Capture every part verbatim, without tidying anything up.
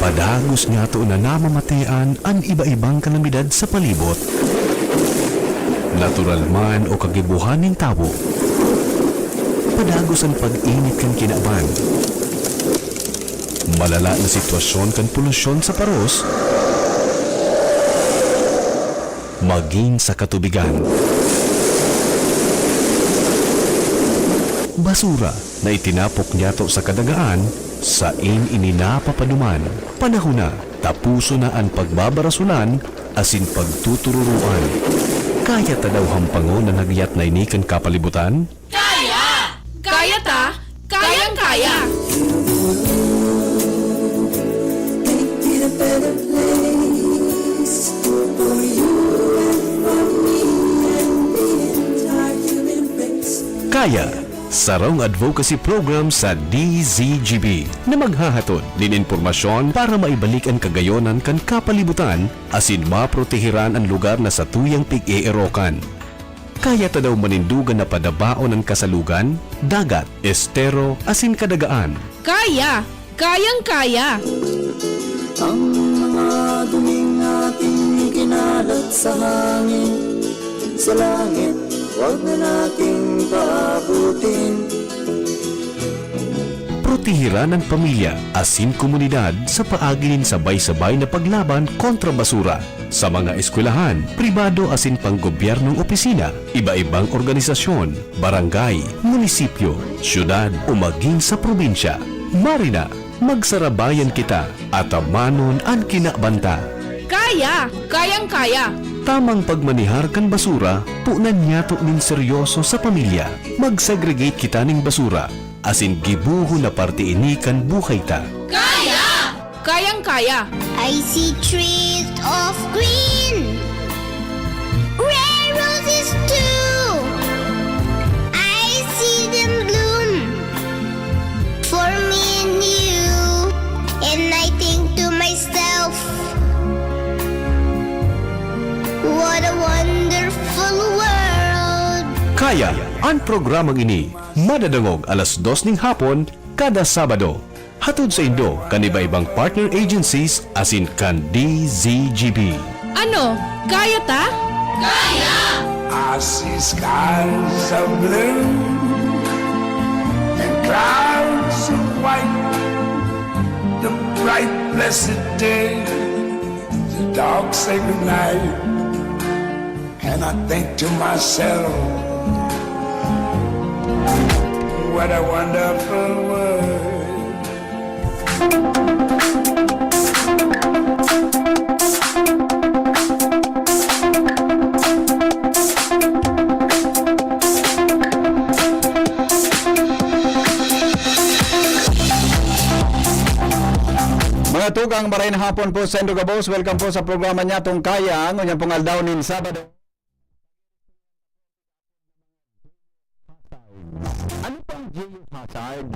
Padagos niyato na namamatean an iba-ibang kalamidad sa palibot, natural man o kagibohan nin tawo. Padagos an pag-init kan kinaban, malala na sitwasyon kan polusyon sa paros, magin sa katubigan. Basura na itinapok niyato sa kadagaan, sain ini napapaduman. Panahon na, tapuson na an pagbabarasolan asin pagtutururoan. Kaya ta daw hampangon an hagyat na ini kan kapalibutan? Kaya! Kaya ta! Kayang-kaya! Kaya, sarong advocacy program sa D Z G B na maghahatod nin impormasyon para maibalik an kagayonan kan kapalibutan asin maproteheran an lugar na satuyang pig-eerokan. Kaya ta daw manindogan na padabaon an kasalugan, dagat, estero, asin kadagaan. Kaya! Kayang-kaya! Ang mga duming ating ikinalat sa hangin, sa langit, huwag na nating paabutin. Proteheran an pamilya asin komunidad sa paagi nin sabay-sabay na paglaban kontra basura. Sa mga eskwelahan, pribado asin panggobyernong opisina, iba-ibang organisasyon, barangay, munisipyo, syudad o magin sa probinsya. Marina, magsarabayan kita, atamanon an kinabanta. Kaya! Kayang-kaya! Tamang pagmanehar kan basura, punan niyato nin seryoso sa pamilya. Mag-segregate kita nin basura, asin gibohon na parte ini kan buhay ta. Kaya! Kayang-kaya! I see trees of green, red roses too. I see them bloom for me and you. And I think to myself, what a wonderful world. Kaya, an programang ini madadangog alas dos ning hapon kada Sabado. Hatod saindo kan iba-ibang partner agencies asin kan D Z G B. Ano? Kaya ta? Kaya! I see skies of blue and clouds of white, the bright blessed day, the dark sacred night. And I think to myself, what a wonderful world. Mga tugang, maray na hapon po sa indo gabos. Welcome po sa programa Nyatong Kaya, ngunyan pong aldaw nin Sabado. Ano po ang geohazard?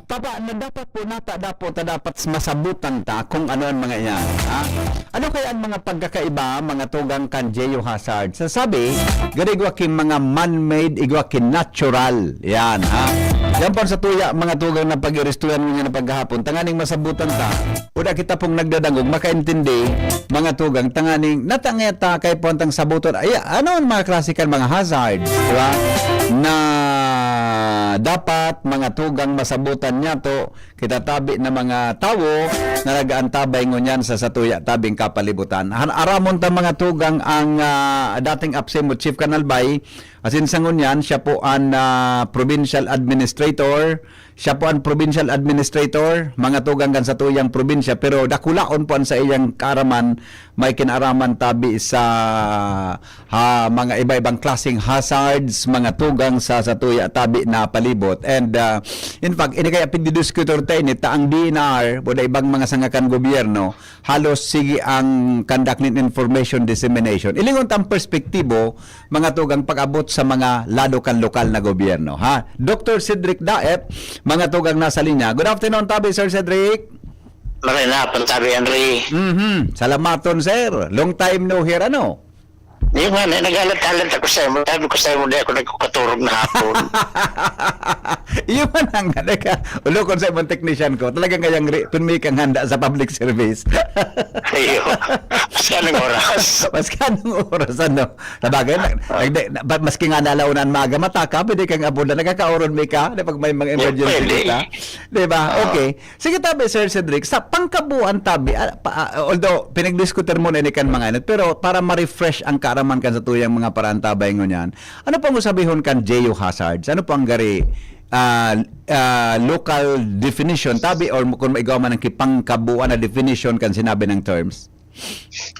Taba na dapat po nata, dapat, dapat masabutan ta kung ano ang mga iyan, ha? Ano kaya ang mga pagkakaiba, mga tugang, kan geohazard? Sa sabi, gari igwa ki mga man-made, igwa ki natural. Yan, ha? Yan po sa tuya, mga tugang, na pag-iristuhan mo niya na paghahapon. Tanganing masabutan ta. Uda kita pong nagdadangog, makaintindi, mga tugang, tanganing natangeta kay puwantang sabuton. Ay, ano ang mga klase kan mga hazard, di ba? Na dapat mga tugang masabutan niya to, kita tabi na mga tawo na nagaantabay ngunyan sa satuya tabing kapalibutan. Han-, aramon ta mga tugang ang, ah, dating APSEMO Chief Canalbay, asin sa ngunyan, siya po an, ah, provincial administrator, Siya po an provincial administrator, mga tugang kan satuyang probinsya, pero dakulaon po an saiyang kaaraman, may kinaaraman tabi sa, ha, mga iba-ibang klaseng hazards, mga tugang sa satuya tabi na palibot. And, ah, in fact, ini kaya pigdidiskutor ta ini, ta ang D E N R, o da ibang mga sanga kan gobyerno, halos sige ang conduct nin information dissemination. Ilingon ta ang perspektibo, mga tugang pag-abot sa mga lado kan lokal na gobyerno, ha? Doktor Cedric Daep, mga tugang nasa linya. Good afternoon, tabi, Sir Cedric. Magandang hapon, tabi, Henry. Mhm. Salamaton, sir. Long time no hear, ano? Yung nga, na-, nag-alat-alat ako sa imo. Sabi ko sa imo, di ako nagkakaturog na hapon. Iyo man ang handa ka. Ulo, kung sa imong technician ko, talagang kayang ri-, pirmi kang handa sa public service. Iyo. Maski anong oras. Maski anong oras, ano. Sabagay, na, nagde- na, ba- maski nga nalaunan maaga mata ka, pwede kang abulan, nagkakaoron mi ka, di, pag may mga emergency pwede. kita. Di ba? Ah. Okay. Sige, tabi, Sir Cedric, sa pangkabuuan, tabi, ah, pa- ah, although pinagdiskutir mo na ini kan mga inot, pero para ma-refresh ang kaaraman kan sa tuyang mga paraantabay ngunyan, ano pang usabihon kan geohazards? Ano pang gari ah, ah, local definition, tabi, or kung maigaw man ang kipangkabuuan na definition kan sinabi ng terms?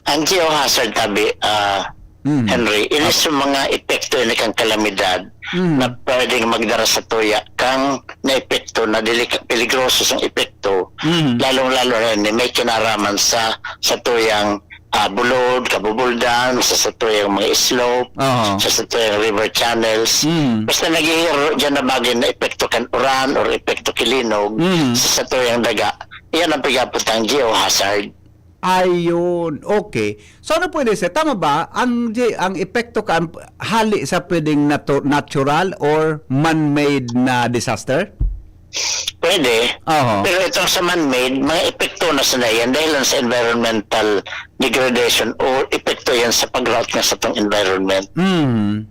Ang geohazard, tabi, ah, Mm. Henry, ini sa mga epekto ini kang kalamidad Mm. na pwedeng magdara sa tuya kang na epekto na delika, peligroso sang epekto, Mm. lalong-lalo na ini may kinaraman sa sa tuyang ah, bulod, kabubuldan, sa sa tuyang mga slope, Aha. sa sa tuyang river channels. Mm. Basta naghihiro dyan na bagay na epekto kan uran or epekto kilinog Mm. sa sa tuyang daga. Yan ang pigapot ang geohazard. Ayun. Okay. So ano pwede, sir? Tama ba? Ang, ang epekto ka, hali sa pwedeng natu- natural or man-made na disaster? Pwede. Aha. Pero itong sa man-made, mga epekto na sana yan dahil lang sa environmental degradation o epekto yan sa pag-route nga sa itong environment. Mm.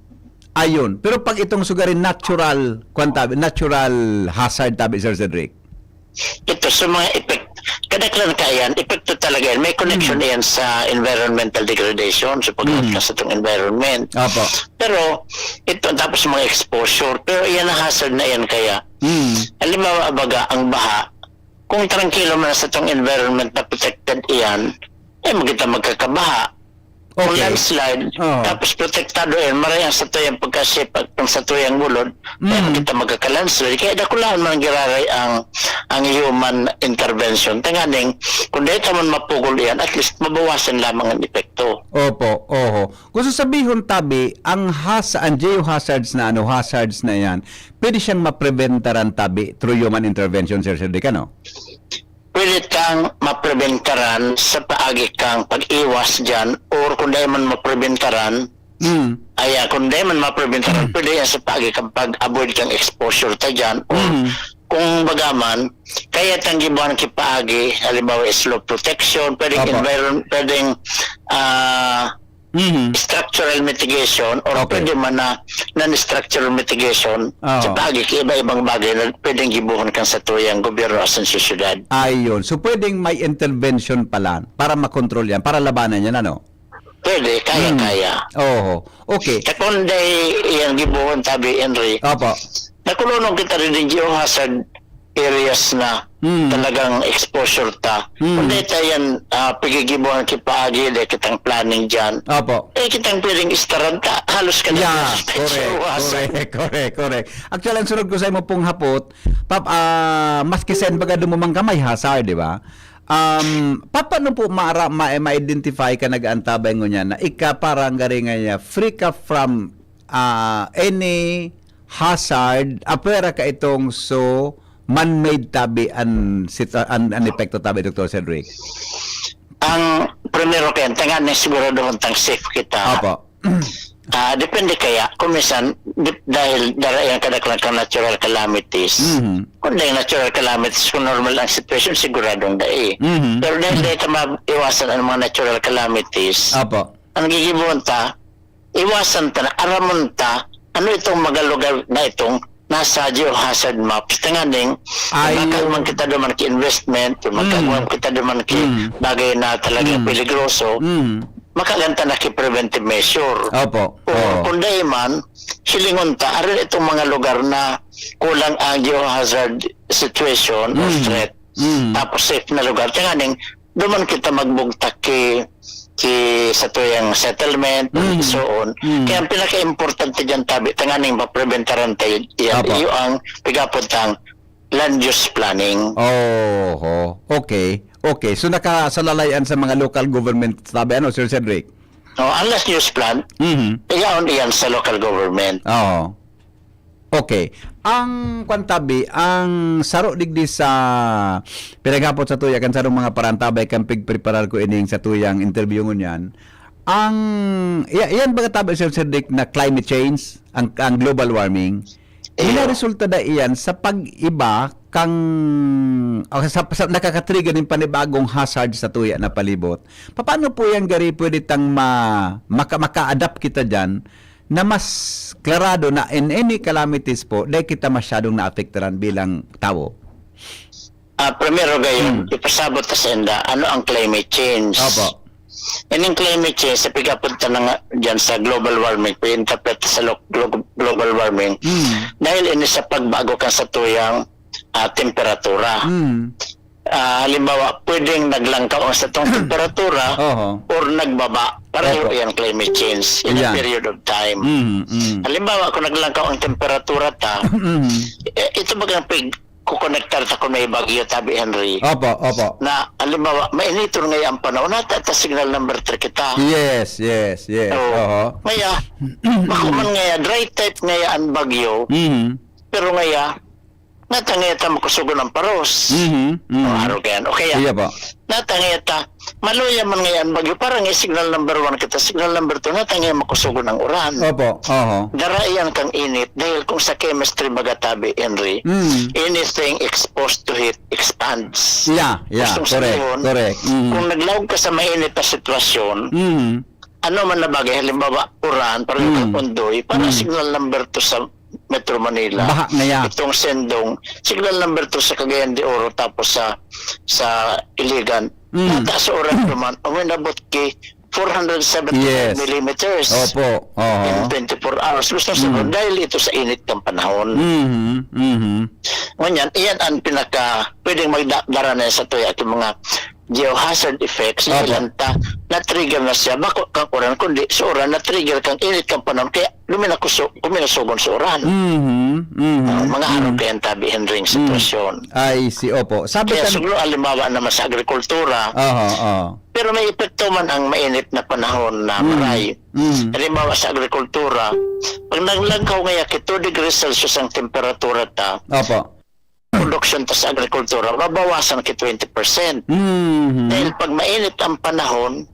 Ayun. Pero pag itong sugarin natural, kwan tabi, natural hazard tabi, Sir Cedric. Ito sa mga epekto, kadaklan ka yan, epekto talaga yan. May connection yan sa environmental degradation, sa pag-route Mm. nga sa itong environment. Opo. Pero ito, tapos mga exposure, pero yan ang hazard na yan kaya. Mm. Halimbawa, baga, ang baha, kung trangkilo man sa itong environment na protected iyan, eh, magkita magkakabaha. Kung Okay. landslide, Oo. tapos protektado yan, maray ang sa tuyang pagkasipa, kung sa tuyang bulod, eh, Mm. magkita magkakalandslide. Kaya dakulahan man giraray ang, ang human intervention. Tanganing, kung dahil ka man mapugol iyan, at least mabawasan lamang ang epekto. Opo, oho. Kung sasabihon tabi, ang has ang geohazards na ano, hazards na yan, pwede siyang mapreventaran tabi through human intervention, Sir Cedric, ano? Pwede kang mapreventaran sa paagi kang pag-iwas dyan, or kung dahil man mapreventaran, Mm. ay, ah, kung dahil man mapreventaran, pwede yan sa paagi kang pag-avoid kang exposure ta dyan, or Mm. kung baga man, kaya tang gibuhan ki paagi, halimbawa, slope protection, pwedeng Opo. environ-, pwedeng ah, Mhm. structural mitigation or Okay. pwede man na non-structural mitigation Oo. sa paagi ki iba-ibang bagay na pwedeng gibuhon kan sa tuyang gobyerno asin sa syudad. Ayun. So, pwedeng may intervention pala para makontrol yan, para labanan yan, ano? Pwede, kaya, Hmm. kaya. Oho. Okay. Sa kunday iyang gibuhon, tabi, Henry, Opo. nakulunong kita rin ng geohazard areas na Hmm. talagang exposure ta. Hmm. Kung dahil tayo yan, ah, pigigibuhan ki paagi, dahil kitang planning dyan. Opo. Eh, kitang pwedeng istaran ta. Halos ka na Yeah, sa correct, iwasan. correct, correct, correct. Actually, ang sunod ko sa imo pong hapot, Pap, ah, maski sa baga dumumang ka, may hazard, di ba? Um, Pap, paano po maara, ma, ma-identify ka nag-aantabay ngunyan na ika parang gari nga niya, free ka from ah, any hazard, apwera ka itong so man-made tabi an, sit- an, an epekto tabi, Doktor Cedric? Ang primero kayan, tangan na siguraduhon tang safe kita. Opo. Ah, depende kaya. Kung minsan, di- dahil dara yan kadaklan kang natural calamities, Mhm. kung dahil natural calamities, kung normal ang situation, siguradong dai. Mhm. Pero dahil dahil ta maiwasan ang mga natural calamities, Opo. ang gigibuhon ta, iwasan ta na, aramon ta, ano itong mga lugar na itong nasa geohazard maps. Tanganing, Ay. Makagman kita duman ki investment, makagman kita duman ki Mm. bagay na talagang Mm. peligroso, Mm. makaganta na ki preventive measure. Opo. O Oo. kung dai man, silingon ta, arin itong mga lugar na kulang ang geohazard situation or Mm. threat. Mm. Tapos safe na lugar. Tanganing, duman kita magbugtak ki, ki sa tuyang settlement, Mm. so on. Mm. Kaya ang pinaka-importante dyan, tabi, tanganing mapreventaran tayo yan. Apo. Iyo ang pigapod tang land use planning. Oho. Okay. Okay. So, nakasalalayan sa mga local government, sabi, ano, Sir Cedric? No, ang land use plan, Mhm. iyaon iyan sa local government. Oo. Okay. Ang kwantabi, ang saro digdi sa pinaghapot sa tuya kan sarong mga parantabay kan pigpreparar ko ining sa tuyang interview ngunyan. Ang, ya-, yan baga tabi, Sir Cedric, na climate change, ang, ang global warming, Iyo. Minaresulta da iyan sa pag-iba kang, o sa, sa nakakatrigger nin panibagong hazard sa tuya na palibot. Papaano po yan, gari, pwede tang ma-, maka-, maka-adapt kita diyan na mas klarado na in any calamities po, dai kita masyadong naapektaran bilang tawo? Ah, primero gayon, Hmm. ipasabot ta sa inda, ano ang climate change? Opo. Ining climate change, sa pag-apod ta na nga dyan sa global warming, pag-interpret sa lo-, glo-, global warming, Hmm. dahil ini sa pagbago kan satuyang, ah, temperatura. Hmm. Ah, halimbawa, pwedeng naglangkaw ang satong temperatura Oho. or nagbaba. Pareho Opo. yan climate change in a Yeah. period of time. Mm, mm. Halimbawa, kung naglangkaw ang temperatura ta, Mm. eh, ito bagang pig-, kukonektar ta kung may bagyo, tabi, Henry. Opo, opo. Na, halimbawa, mainiton ngayon ang panahon, nata ta signal number three kita. Yes, yes, yes. Oo. Oho. Ngaya, bako man ngaya, dry type ngaya ang bagyo, Mm. pero ngaya, nata ngaya ta makusugon ang paros. Mhm, mhm. O, araw kayan. O kaya, Iya po. nata ngaya ta, maluya man ngaya ang bagyo, parang i-signal number one kita, signal number two, nata ngaya makusugon ang uran. Opo, oho. Dara iyan kang init, dahil kung sa chemistry baga, tabi, Henry, Mm. anything exposed to heat expands. Yeah, yeah, Gustong correct, sabihin, correct. Mm. kung naglaog ka sa mainit na sitwasyon, Mm. ano man na bagay, halimbawa, uran, parang Mm. kang Ondoy, parang Mm. signal number two sa Metro Manila. Baha ngaya. Itong Sendong, signal number two sa Cagayan de Oro, tapos sa, sa Iligan. Mm. Nata sa uran duman, uminabot ki four hundred seventy-five Yes. millimeters Opo. Oho. in twenty-four hours. Gusto sa Mm. dahil ito sa init ng panahon. Mhm, mhm. Ngunyan, iyan ang pinaka, pwedeng magdara na sa tuya, itong mga geohazard effects, Opo. ilan ta, na-trigger na siya, bako kang uran, kundi sa uran, na-trigger kang init kang panahon, kaya luminakuso-, kuminasogon sa uran. Mhm, mhm, Ah, mga araw mhm. kaya ang tabi, Henry, ang Mm. sitwasyon. I see, opo. Sabi Kaya kan- siguro, halimbawa naman sa agrikultura, Aha, aha. pero may epekto man ang mainit na panahon na Mm, maray. mm. Halimbawa sa agrikultura, pag naglangkaw ngaya ki two degrees Celsius ang temperatura ta, Opo. production ta sa agrikultura, mabawasan ki twenty percent. Mhm. Dahil pag mainit ang panahon,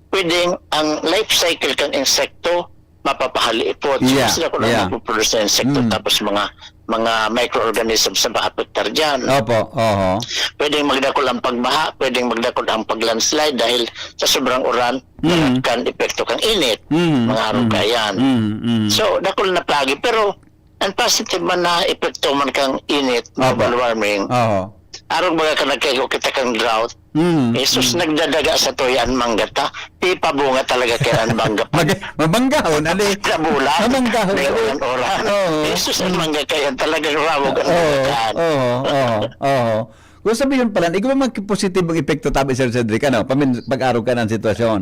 pwedeng ang life cycle kang insekto, mapapahaliipot. So, Yeah, sila ko lang yeah. magpuproduce ng insekto, Mm. tapos mga, mga microorganisms na maapektar dyan. Opo, oho. Pwedeng magdakul ang pagbaha, pwedeng magdakul ang pag-landslide dahil sa sobrang uran, Mm. kan epekto kang init, Mm, mga araw mm. kayan. Mm, mm. So, dakul na plagi. Pero, ang positive man na epekto man kang init, Opo. global warming, Oho. arog baga ka nagkaigo kita kang drought, Mm, Jesus, mm. nagdadaga sa tuya an mangga ta. Ipabunga talaga kaya an mangga pa. Mag-, mabanggahon, ali. Sa bulan. Mabanggahon, May ali. ulan-ulan. Oo. Jesus, an Mm. mangga kaya talagang rawog ang Oo, bukahan. oo, oo, oo. Kung sabihin pala, igwa man ki positibong epekto tabi, Sir Cedric, ano, pamin-, pag-arog ka ng sitwasyon.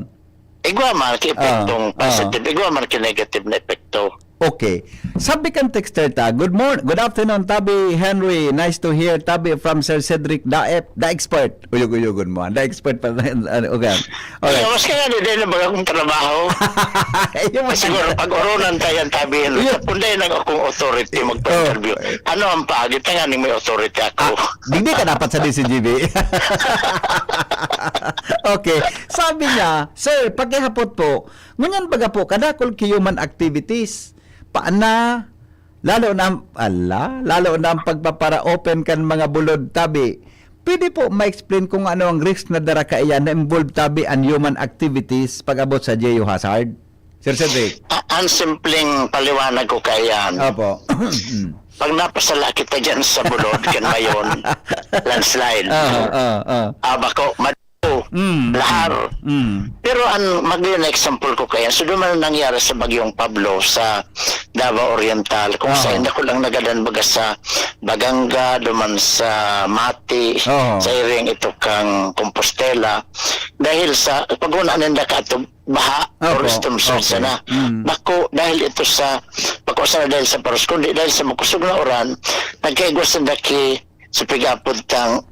Igwa man ki epektong Ah, ah. positive, igwa man ki negative na epekto. Okay. Sabi kan texter ta, "Good morn-, good afternoon, Tabi Henry. Nice to hear, Tabi, from Sir Cedric Daep, the expert." Uyog-uyogon mo, ah. The expert pa rin, ano, okay. Alright. Ay, mas kaya di, di na ba akong trabaho? Yung mas Siguro, pag-oronan tayo ang Tabi Henry, Yun. Punday na akong authority Yun. magpa-interview. Oh. Ano ang paagi? Tanganing may authority ako. Ah, di, di ka dapat sa D C G B. Okay. Sabi niya, "Sir, pakihapot po, ngunyan baga po kadakol ki human activities, paana, lalo na ang, ala, lalo na ang pagpapara-open kan mga bulod tabi. Pwede po ma-explain kung ano ang risk na dara kaiyan na involved tabi an human activities pag-abot sa geohazard?" Sir Cedric. A-, ang simpleng paliwanag ko kaiyan. Opo. Mm. Pag napasala kita dyan sa bulod, kan mayon, landslide. Ah, ah, ah. Ah, bako, mad-, Mm, Lahar. mm, mm. Pero ang mag-, na example ko kaya, so duman ang nangyari sa Bagyong Pablo sa Davao Oriental, kung Aha. saan ako lang nagadan baga sa Baganga, duman sa Mati, Oo. sa iring ito kang Compostela. Dahil sa, pag una ninda ka ato, baha, Opo, or storm surge okay. sana. Mm. Bako, dahil ito sa, bako sana dahil sa paros, kundi dahil sa makusog na uran, nagkaigwa sanda ki, sa pag-apod tang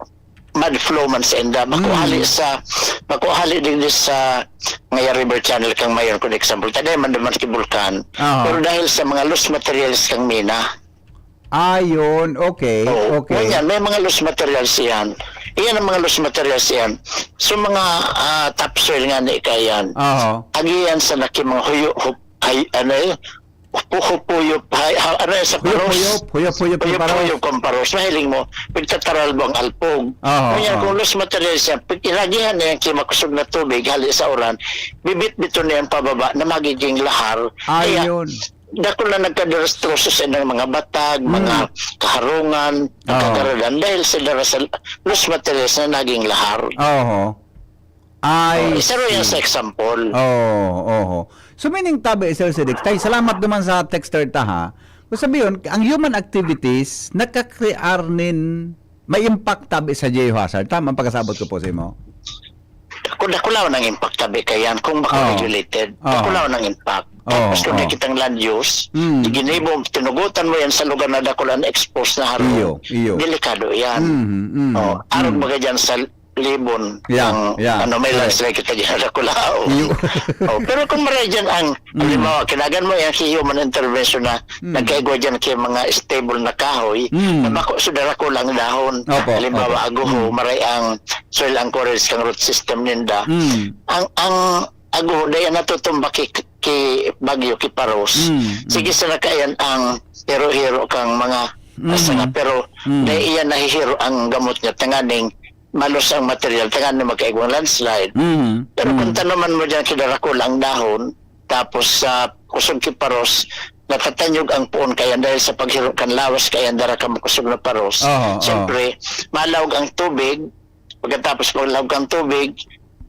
mud flow man sa inda. Bako Mm. hali sa, bako hali digdi sa Ngaya River Channel kang mayon, kung example, tagay man duman ki bulkan. Oo. Pero dahil sa mga loose materials kang mina. Ah, yun. Okay, Oo. okay. Ngunyan, may mga loose materials iyan. Iyan ang mga loose materials iyan. So, mga, ah, topsoil nga ni kaiyan. Oo. Agi yan sa naki mga huyo, hup-, ay, ano eh, Huhuyop-huyop, hay-, ha-, ano yan sa paros? Huyop-huyop, huyop-huyop na paros. Huyop-huyop kang paros. Mahiling mo, pagtataralbo ang alpog. Oo, Ngunyan, oo. kung los materiales yan, pag inagihan na yan kay makusog na tubig, hali sa uran, bibit-biton na yan pababa na magiging lahar. Kaya, Ayun. dakul na nagkadestroso sa ilang mga batag, Mm. mga kaharungan, Oo. nagkagaradan dahil sa dara sa los materiales na naging lahar. Oo. I Oh, isa rin yan see. sa example. Oo, oho. So, meaning, tabi, Sir Cedric, tay, salamat naman sa texter ta, ha. Kung sabi yun, ang human activities, nagkakrear nin, may impact, tabi, sa geohazard. Tama ang pagkasabot ko po sa imo? Kung dakulaw ng impact, tabi, kayan, kung Oo. makaregulated, Oo. dakulaw ng impact. Oo, Tapos kung oo. nakitang land use, Mm. ginibo, tinugutan mo yan sa lugar na dakul ang exposed na harong, Iyo, iyo. delikado yan. Mhm, mhm, Oh, arog mhm. baga dyan sa Libon, Yeah, ang, yeah, ano, may correct. landslide kita dyan sa Kulaw. Iyo. Oh, pero kung maray dyan ang, Mm. halimbawa, kinagan mo yan si human intervention na Mm. nagkaigwa dyan kay mga stable na kahoy, Mm. na bako sa dara ko lang dahon. Opo, Halimbawa, opo. aguho, Mm. maray ang soil anchorage kang root system ninda. Mm. Ang, ang aguho, dahil natutumba ki, ki bagyo, ki paros. Mm, mm. Sige, sa nakayan ang hiro-hiro kang mga Mm. sanga, pero Mm. dahil iyan nahihiro ang gamot niya, tanganing malos ang material, tanganing magkaigwang landslide. Mm. Pero kung Mm. tanuman mo dyan, kidara ko lang dahon, tapos sa kusog ki paros, natatanyog ang puon kayan dahil sa paghiro kan lawas kayan dara ka makusog na paros. Oo, oo. Siyempre, malaog ang tubig, pagkatapos pag laog kang tubig,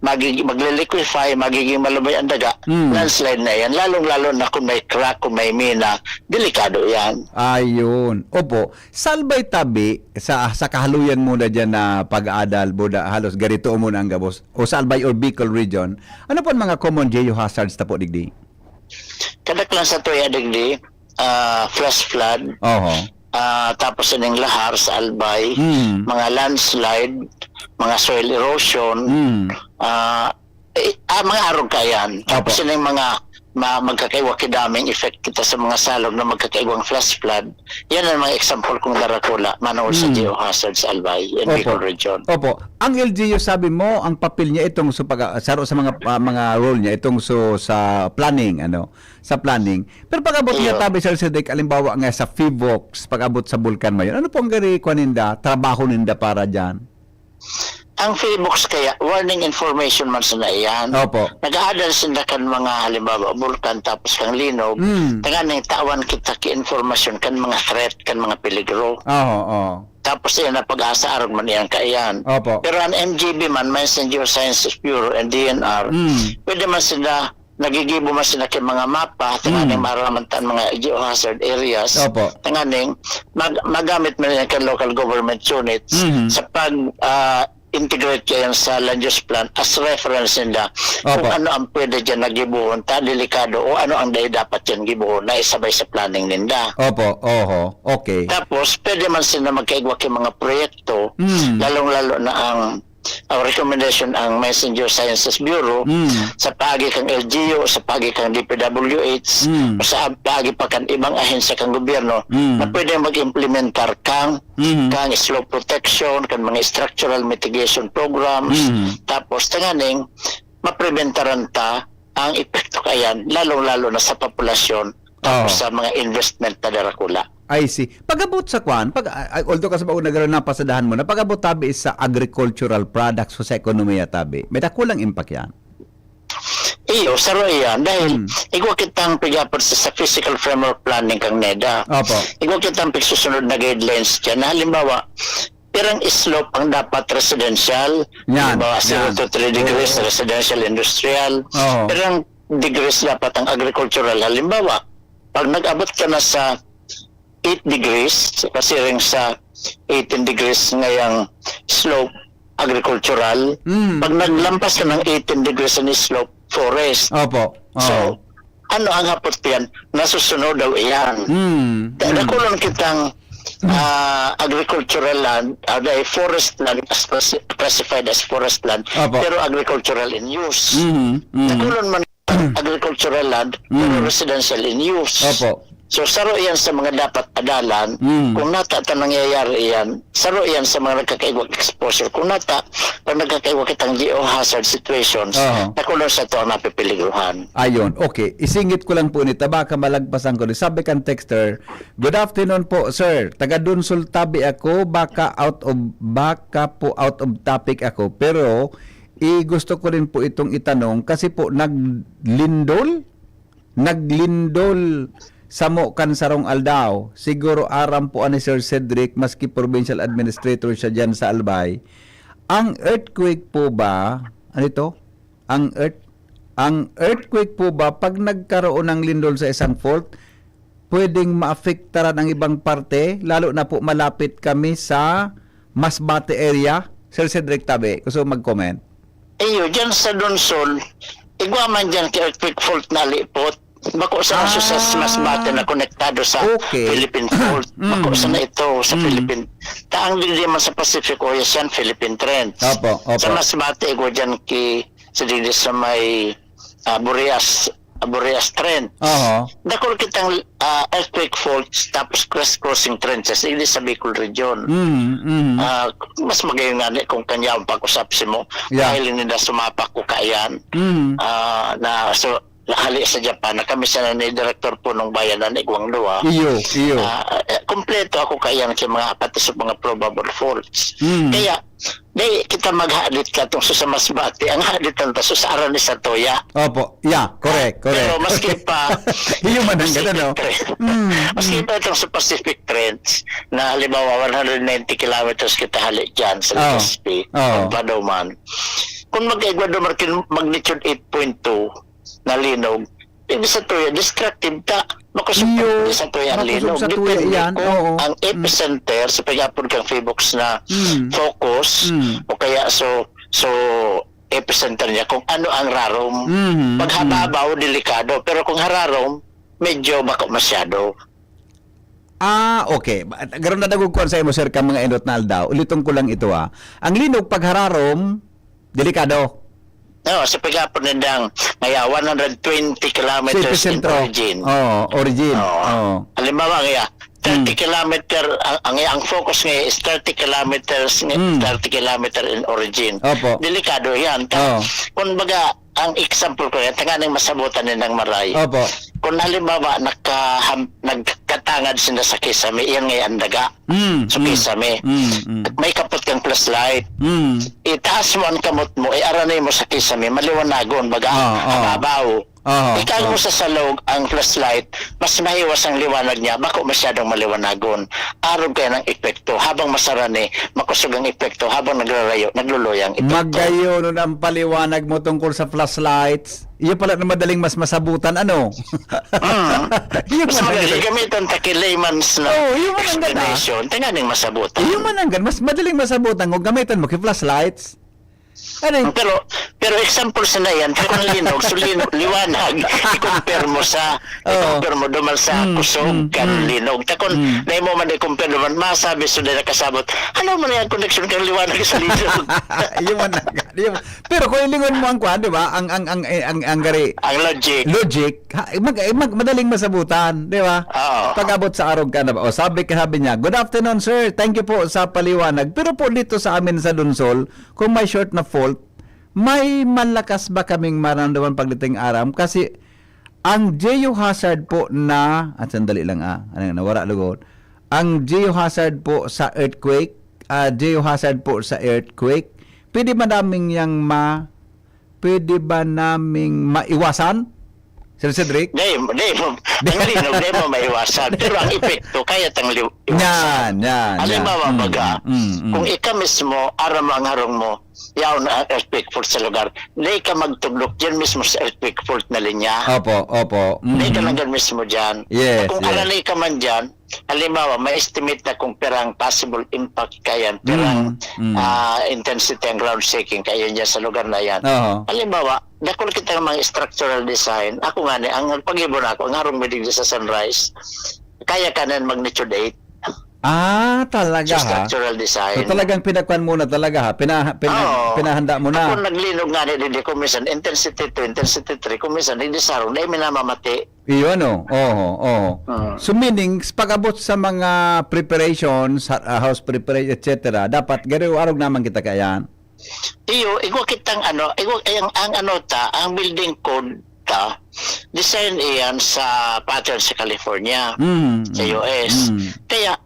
magig-, magle-liquefy, magiging malubay ang daga, Mm. landslide na yan. Lalong-lalo na kung may crack, kung may mina, delikado yan. Ayun. Opo. Salbay tabi, sa, sa kahaluyan mo na dyan na pag-aadal, Buda, halos garito mo na ang gabos. O Salbay or Bicol region. Ano po ang mga common geohazards ta po digdi? Kadaklan sa tuya digdi, ah, flash flood, Oho. ah, tapos ining lahar sa Albay, Mm. mga landslide, mga soil erosion, Mm. ah, eh, ah, mga arog kayan. Tapos Opo. ining mga ma-, magkakaiwa kidaming effect kita sa mga salog na magkakaiwang flash flood. Yan ang mga example kong darakula, manungod sa Mm. geohazard sa Albay, in Opo. Bicol region. Opo. Ang L G U, sabi mo, ang papel niya itong so pag-, saro sa mga, ah, mga role niya, itong so sa planning, ano, sa planning. Pero pag-abot niya, Iyo. tabi, Sir Cedric, halimbawa nga sa PHIVOLCS, pag-abot sa Bulkan Mayon, ano po ang gari-, kuwan ninda, trabaho ninda para dyan? Ang PHIVOLCS kaya, warning information man sana iyan. Opo. Nag-aadal sinda kan mga, halimbawa, bulkan, tapos kang linog, Mm. tanganing tawan kita ki informasyon kan mga threat, kan mga peligro. Oo, oo. Tapos iyan na pag-asa, arog man iyan kaiyan. Opo. Pero ang M G B man, Mines and Geosciences Bureau and D N R, Mm. pwede man sila, nagigibo man sila kay mga mapa, tanganing Mm. maraman ta ang mga geohazard areas. Opo. Tanganing mag-, magamit man yan kay local government units Mhm. sa pag, ah, integrate kayan sa land use plan as reference ninda kung Opo. ano ang pwede dyan na gibohon ta delikado o ano ang dai dapat yan gibohon na isabay sa planning ninda. Opo, oho, okay. Tapos, pwede man sila magkaigwa kay mga proyekto, Mm. lalong-lalo na ang, ang recommendation ang Mines and Geosciences Bureau Mm. sa paagi kang L G U, sa paagi kang D P W H, Mm. o sa paagi pa kan ibang ahensya kang gobyerno Mm. na pwede mag-implementar kang, Mhm. kang slope protection, kang mga structural mitigation programs. Mhm. Tapos, tanganing, mapreventaran ta ang epekto kayan, lalong-lalo na sa populasyon, tapos Oo. sa mga investment na darakula. I see. Pag-abot sa kwan, pag, ah, ah, although kasi ba nagkaroon na pasadahan mo na, pag-abot tabi sa agricultural products o sa ekonomiya tabi, may dakulang impact yan? Iyo, saro iyan. Dahil Hmm. igwa kitang pag-abot sa, sa physical framework planning kang neda. Opo. Igwa kitang pagsusunod na guidelines dyan. Na halimbawa, pirang slope ang dapat residential. Yan, Halimbawa, zero yan. to three degrees, Oo. residential, industrial. Oo. Pirang degrees dapat ang agricultural. Halimbawa, pag nag-abot ka na sa eight degrees, pasiring sa eighteen degrees ngayang slope, agricultural. Mm. Pag naglampas ka ng eighteen degrees ang slope, forest. Opo. So, Oo. ano ang hapot yan? Nasusunodaw iyan. Mm. Kaya Mm. dakulon kitang, ah, agricultural land, ah, dahil forest land as class-, classified as forest land, Opo. pero agricultural in use. Mhm. Mhm. Dakulon man agricultural land, pero Mm. residential in use. Opo. So, saro iyan sa mga dapat adalan. Mm. Kung nata ta nangyayari iyan, saro iyan sa mga nagkakaigwang exposure. Kung nata, pag nagkakaigwa kitang geohazard situations, Aha. nakulong sa to ang napipiligruhan. Ayun, okay. Isingit ko lang po ni, baka malagpasan ko ni. Sabi kan texter, "Good afternoon po, sir. Taga Donsol Tabi ako, baka out of, baka po out of topic ako. Pero, i-, gusto ko rin po itong itanong kasi po naglindol, naglindol samo kan sarong aldaw. Siguro aram po ani Sir Cedric, maski provincial administrator siya diyan sa Albay. Ang earthquake po ba, ano ito? Ang earth, ang earthquake po ba, pag nagkaroon ng lindol sa isang fault, pwedeng maapektaran ang ibang parte, lalo na po malapit kami sa Masbate area?" Sir Cedric Tabe, gusto mag-comment? Iyo, dyan sa Donsol, igwa man dyan kay earthquake fault na lipot. Bako sa Ah. sa Masbate na konektado sa Okay. Philippine fault. Mm. Bako sa na ito sa Mm. Philippine. Taang digdi man sa Pacific Ocean, Philippine Trench. Opo, opo. Sa Masbate, igwa dyan ki, sa digdi sa may, ah, Boreas, Boreas Trench. Oho. Dakul kitang, ah, earthquake faults tapos crisscrossing trenches, digdi sa Bicol region. Mm, mm. Ah, mas magayon nga ni kung kanyaon pag-usap si mo, Yeah. dahil ninda sumapak ko kaiyan. Mm. Ah, na, so, hali sa Japan, na kami sana ni Direktor Punong Bayan na ni Guang Dua. Iyo, iyo. Ah, eh, kompleto ako kaiyan sa mga, pati sa mga probable faults. Mm. Kaya, di kita maghadit ka tong sa Masbate, ang hadit lang ta sa aran ni Satoya. Opo, yeah, correct, correct. Pero maski pa, Iyo man ang Pacific ganda, no? Trench. Mm, Maski mm. pa itong sa Pacific Trench, na halimbawa, one hundred ninety kilometers kita hali dyan sa Oh. Legazpi, Oh. Pampado man. Kung mag-igwa duman kin magnitude eight point two na linog, ibig sa tuya, destructive ta. Makusog Iyo, pa sa tuya ang makusog linog. sa tuya Depende iyan, kung oo. ang Mm. epicenter sa pag-apod kang Phoenix na Mm. focus Mm. o kaya so, so epicenter niya kung ano ang rarom. Mm, Pag mm. hababaw, delikado. Pero kung hararom, medyo bako masyado. Ah, okay. Ba-, garo na dagog kuwan sa imo, sir, ka mga inot na aldaw. Uliton ko lang ito, ah. Ang linog pag hararom, delikado. No, sa pag-apod nindang, ngaya, one hundred twenty kilometers Sa in epicentro. origin. Oo, origin. Oo. Oo. Halimbawa, ngaya, thirty Mm. kilometer, ang, ang, ang focus ngayon is thirty kilometers, ng- Mm. thirty kilometer in origin. Opo. Delikado yan. Ta-, Oo. kumbaga, ang example ko yan, tanganing masabutan nindang maray. Opo. Kung halimbawa, nakaham-, nagkatangad sila sa kisame, yan ngayon ang daga. Mm, So, mm. kisame. Mm, mm. At may kapot kang flashlight. Mm. Itaas mo ang kamot mo, iarani mo sa kisame, maliwanagon, baga, Ah, ah. mababaw. Aha, Ikaw mo aha. sa salog ang flashlight, mas mahiwas ang liwanag niya, bako masyadong maliwanagon. Arog kaya ng epekto. Habang masarani, makusog ang epekto. Habang nagrarayo, nagluluya ang epekto. Magayon ang paliwanag mo tungkol sa flashlights. Iyo pala na madaling mas masabutan, ano? Mm. Iyo Mas man ang magaling ganda. gamitan ta ki layman's na Oh, iyo man ang ganda. explanation. Tanganing masabutan. Iyo man ang ganda. Mas madaling masabutan kung gamitan mo ki flashlights. Ano yun? Pero, pero example sa na yan, kung linog, so linog, liwanag, i-compare mo sa, Oo. i-compare mo duman sa Mm, kusog mm, kan mm. linog. Ta kung Mm. na mo man i-compare duman, masabi so na nakasabot, ano man yung connection kan liwanag sa linog? Yun man ang, yun. Pero kung ilingon mo ang kwan, di ba? Ang, ang, ang, ang, ang gari, Ang logic. logic, ha, mag, mag, madaling masabutan, di ba? Oo. Pag-abot sa arog ka na ba? O, sabi ka, sabi niya, "Good afternoon, sir. Thank you po sa paliwanag. Pero po dito sa amin sa Donsol, kung may short na fault, may malakas ba kaming maramdaman pagdating aram? Kasi ang geohazard po na," at sandali lang, ah, ano, nawara lugod. "Ang geohazard po sa earthquake, ah, geohazard po sa earthquake, pwede ba naming yang ma-, pwede ba naming maiwasan?" Sir Cedric? Di, di mo, ang linog, di mo maiwasan. Pero ang epekto, kaya tang liw-, iwasan. Yan, yan, Halimbawa, yan. Mm, baga, mm, mm. kung ika mismo, aram mo ang harong mo, yaon ang earthquake fault sa lugar. Di ka magtudlok dyan mismo sa earthquake fault na linya. Opo, opo. Di ka Mm. lang dyan mismo dyan. Yes, Kung yes. arani ka man dyan, halimbawa, may estimate na kung pirang possible impact kayan, pirang, Mm, mm. ah, intensity ang ground shaking kayan dyan sa lugar na yan. Oho. Halimbawa, dakul kita ng mga structural design. Ako nga ni, ang pag-ibon ako, ang harong midig sa Sunrise, kaya ka na magnitude eight. Ah, talaga, So, ha? Structural So, design. talagang pinagkuhan mo na talaga, ha? Pina, pina, Oo. pinahanda mo na. Ako naglinog nga ni Didi, kung minsan intensity two, intensity three, kung minsan hindi sarong, dahil minamamati. Iyo, ano? Oho, oho. Mm. So, meaning, pag-abot sa mga preparations, ha- ah, house preparation, et cetera, dapat garo arog naman kita kayan. Iyo, igwa kitang ano, igwa, ang, ang ano ta, ang building code ta, design iyan sa pattern sa California, Mm, sa mm, U S. mm. Kaya,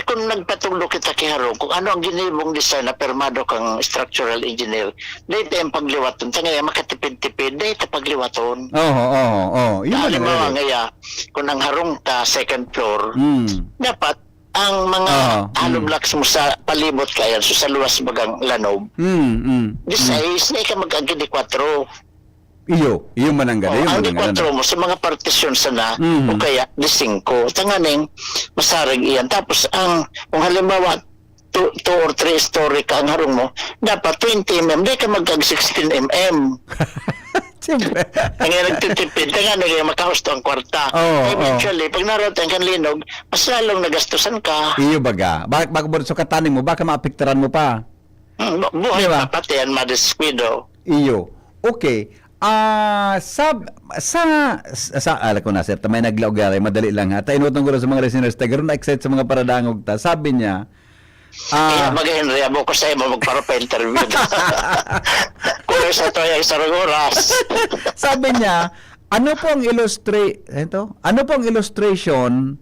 kung nagpatugdo kita ki harong, kung ano ang ginibong design na permado kang structural engineer, dahil ang pagliwaton, ta ngayon, makatipid-tipid, dahil ta pagliwaton. Oho, oho, oho. Yun ba Halimbawa naman? Ngayon, kung ang harong ta, second floor, Mm. dapat ang mga Ah, hollow mm. blocks mo sa palibot kayan, so sa luwas bagang lanob, Mm, mm. di sais, na ika mag-agi di kwatro. Iyo, iyo mananggada, Oh, iyo ang di mananggada. kwatro mo sa mga partisyon sana, Mhm. o kaya di singko. Tanganing, masarig iyan. Tapos, ang, kung halimbawa, two, two or three story ka ang harong mo, dapat twenty M M, di ka mag-ag sixteen M M. Siyempre. Ang yan nagtitipid, tanganing yung makahusto ang kwarta. Oo, Eventually, pag narot ang kanlinog, mas lalong nagastusan ka. Iyo baga. Bak bak so kataning mo, baka maapektaran mo pa. Hmm, bu- buhay Di ba? pa pati yan, madiskuido. Iyo. Okay. Ah, sab sa sa ala ko na, sir, may naglaog gari, madali lang, ha. Tainutong ko rin sa mga listeners, taga ron na-excite sa mga paradangog ta. Sabi niya, Kaya ah, mag-Henry, abo ko sa imo, magpara-pa-interview. Kung sa to yung isang oras. Sabi niya, ano po ang illustra- ito? Ano po ang illustration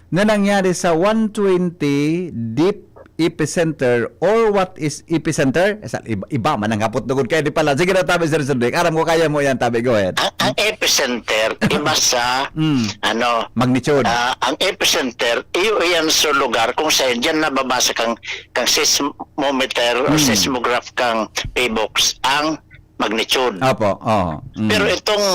na nangyari sa one twenty deep epicenter, or what is epicenter? Sa iba, iba man ang hapot tungod kaya di pala. Sige na, tabi, Sir Cedric. Aram ko kaya mo yan, tabi. Go ahead. Ang, ang epicenter, iba sa, Mm. ano, Magnitude. ah, ang epicenter, iyo iyan sa lugar kung saan diyan nababasa kang, kang seismometer o Mm. seismograph kang PHIVOLCS ang magnitude. Opo, oo. Mm. Pero itong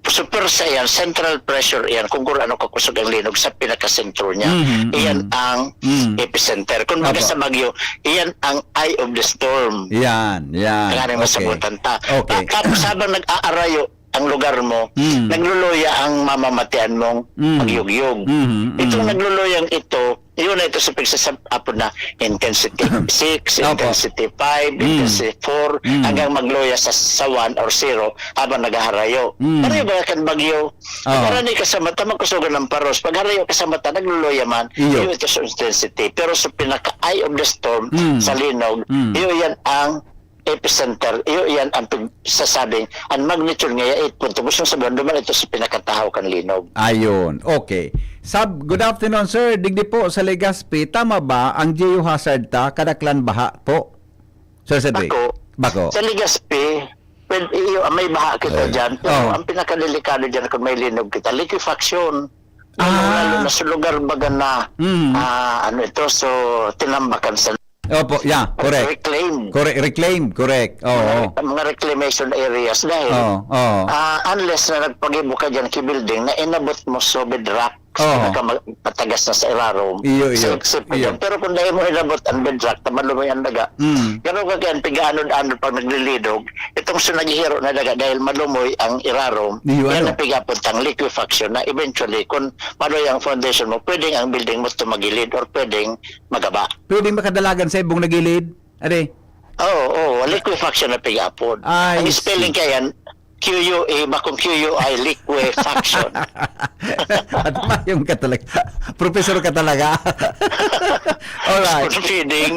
super sa iyan, central pressure iyan, kung kung ano kakusog ang linog sa pinakasentro niya. Mhm, Iyan mhm. ang Mm. epicenter. Kung baga Opo. Sa Baguio, iyan ang eye of the storm. Yan, yan. Ang aming Okay. masabutan ta. Okay. Ta- tapos habang nag-aarayo ang lugar mo, Mm. nagluluya ang mamamatean mong Mm. pagyugyog. Mhm, Itong mhm. nagluluyang ito, yun na ito sa pagsasab-, apod na intensity six, Opo. Intensity five, Mm. Intensity four, Mm. hanggang magluya sa, sa one or zero habang naghaharayo. Mm. Pareho ba kan bagyo? Oo. Pag harani ka sa mata, magkusugan ng paros. Pag harayo ka sa mata, nagluluya man. Iyo. Iyo ito sa intensity. Pero sa pinaka-eye of the storm, Mm. sa linog, Mm. iyo yan ang epicenter. Iyo yan ang pag-, sasabing, ang magnitude niya, eight point two. Gusto sabihin, duman ito sa pinakatahaw kan linog. Ayun. Okay. Sab, good afternoon, sir. Digdi po sa Legazpi, tama ba ang geohazard ta, kadaklan baha po? Sir Cedric. Bako. Bako. Sa Legazpi, pwede, iyo, may baha kita Ay. dyan. Pero Oo. Ang pinakadelikado dyan kung may linog kita, liquefaction. Ah. Lalo na sa lugar baga na, Mm. ah, ano ito, so, tinambakan sa Opo, yeah, correct. reclaim. Correct, reclaim, correct. Oo. Mga, mga reclamation areas dahil Oo, oo. ah, unless na nagpagibo ka dyan ki building na inabot mo so bedrock, Oo. na ka mag-, patagas na sa irarom. Iyo, iyo, Safe, safe ka iyo. dyan. Pero kung dahil mo inabot ang bedrock na malumoy ang daga, Mm. gano'n ka kaya pigaanod-anod pag naglilidog, itong sa naghihiro na daga dahil malumoy ang irarom, Iyo, yan ano? Ang pigapunta ang liquefaction na eventually, kung maluya ang foundation mo, pwedeng ang building mo tumagilid or pwedeng magaba. Pwedeng makadalagan sa ibong nagilid. Ade. Oo, oo, liquefaction na pigapon. Ay, Ang spelling see. Kaya yan, Q U A, bakong Q U I, liquefaction. At mayong ka talaga. Professor ka talaga. Alright. Spoon feeding.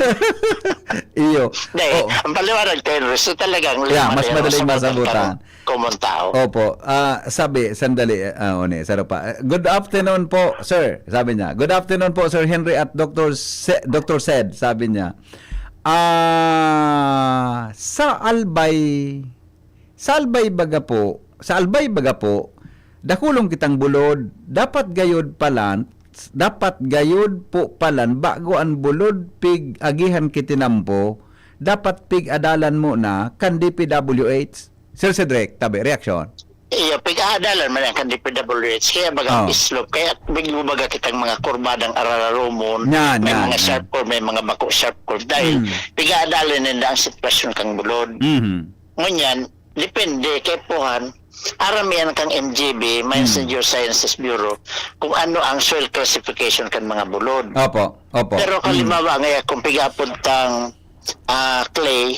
Iyo. Dahil, Oo. Ang paliwanag ko yun, so talagang Yeah, lima mas na yan, madaling masabutan masabutan. Ng common tao. Opo. Ah, sabi, sandali, ah, one, saro pa. Good afternoon po, sir, sabi niya. Good afternoon po, Sir Henry at Doctor Se- Doctor Sed, sabi niya. Ah, sa Albay, sa Albay baga po, sa Albay baga po, dakulong kitang bulod, dapat gayod palan, dapat gayod po palan, bago an bulod pig-agihan ki tinampo, dapat pig-adalan mo na kan D P W H. Sir Cedric, tabi, reaksyon. Iyo, pig-aadalan man yan kan D P W H. Kaya baga Oh. slope. Kaya bigyo baga kitang mga kurbadang arararumon. Yan, May yan, mga yan. sharp curve, may mga bako sharp curve. Dahil Mm. pig-aadalan ninda ang sitwasyon kang bulod. Mhm. Ngunyan, depende kay puhan, Aram yan kang M G B, Mines and Geosciences Bureau, kung ano ang soil classification kan mga bulod. Opo, opo. Pero halimbawa nga, kung pigapod tang ah, clay,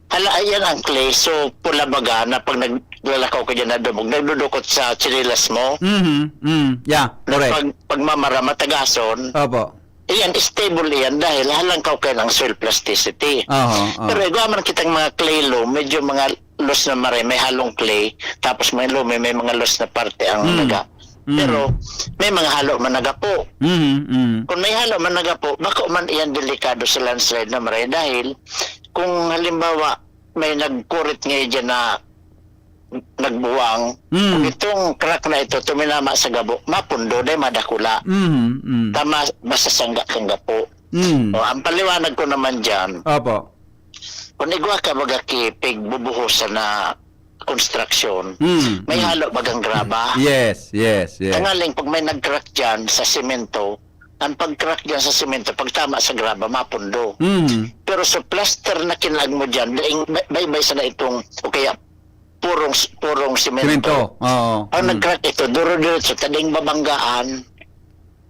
hala, ayan ang clay. So, pula baga na pag naglalakaw ka dyan na dumog, nagdudukot sa tsinelas mo. Mhm, mm, yeah, Na correct. pag, pagmamara, matagason, Opo. iyan, stable iyan dahil halangkaw kayo ng soil plasticity. Aha, aha. Pero igwa man kitang mga clay loam, medyo mga loose na maray, may halong clay, tapos may lumi, may mga loose na parte ang Mm. naga. Mm. Pero may mga halo man nagapo. Mhm, mm. Kung may halo man nagapo, bako man iyan delikado sa landslide na maray dahil kung halimbawa may nagkurit ngayon dyan na nagbuwang, Mm. kung itong crack na ito tuminama sa gabo, mapundo, dahil madakula. Mhm, mm. Tama, masasangga kang gapo. Mm. O, ang paliwanag ko naman dyan, Opo. kung igwa ka baga ki pigbubuhusan na construction, Mm, may mm. halo bagang graba. Yes, yes, yes. Tangaling pag may nag-crack dyan sa semento, ang pag-crack dyan sa semento, pagtama sa graba, mapundo. Mm. Pero sa plaster na kinaag mo dyan, daing bay- baybay sana itong, o kaya purong, purong semento. Semento. Oo. Ang Mm. nag-crack ito, duro-diretso, tading babanggaan.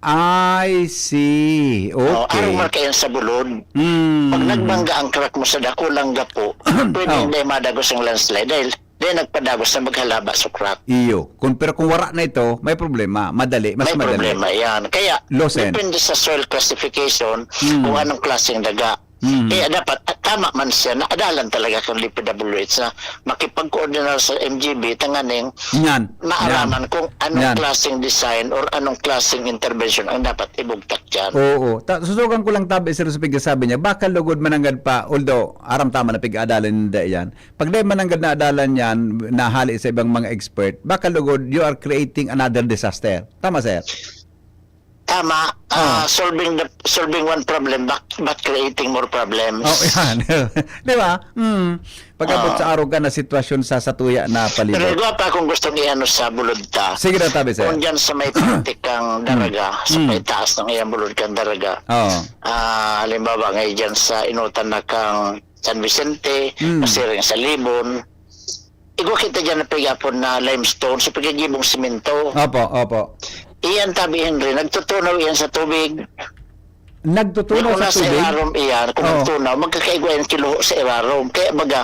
I see. Oh, Okay. Arong marka yan sa bulod. Mm. Pag nagbangga ang crack mo sa dakulang gapo, pwede Oh. hindi madagos ang landslide dahil hindi nagpadagos na maghalaba sa crack. Iyo. Kung, pero kung wara na ito, may problema. Madali. Mas May madali. problema yan. Kaya, Losen. Depende sa soil classification Mm. kung anong klaseng daga. Mm. Kaya dapat, at tama man siya, na adalan talaga kang D P W H na makipag-coordinate sa M G B, tanganing Yan. maaraman Yan. kung anong Yan. klaseng design or anong klaseng intervention ang dapat ibugtak dyan. Oo. Ta- susugan ko lang tabi, Sir, sa pigsasabi niya. Baka lugod mananggad pa, although aram tama na pig-aadalan ninda yan. Pag dahil mananggad na adalan yan, nahali sa ibang mga expert, baka lugod, you are creating another disaster. Tama, sir? Tama, Ah. ah, solving the solving one problem but, but creating more problems. Oh, yan. Di ba? Mm. Pag-abot Ah. sa arog ka na sitwasyon sa satuya na Pero palibot. igwa pa akong gustong iano sa bulod ta. Sige na, tabi, sir. Kung dyan sa may praktikang daraga, sa Mm. may taas ng iyang bulod kang daraga. Oo. Ah, halimbawa, ngayon dyan sa inutan na kang San Vicente, Mm. masiring sa Libon, igwa kita dyan na pigapon na limestone sa pagkagibong simento. Opo, opo. Iyan, tabi Henry, nagtutunaw iyan sa tubig. Nagtutunaw Kung sa nasa tubig? ilarom iyan, kung Oo. nagtunaw, magkakaigwa yung kiluho sa ilarom. Kaya baga,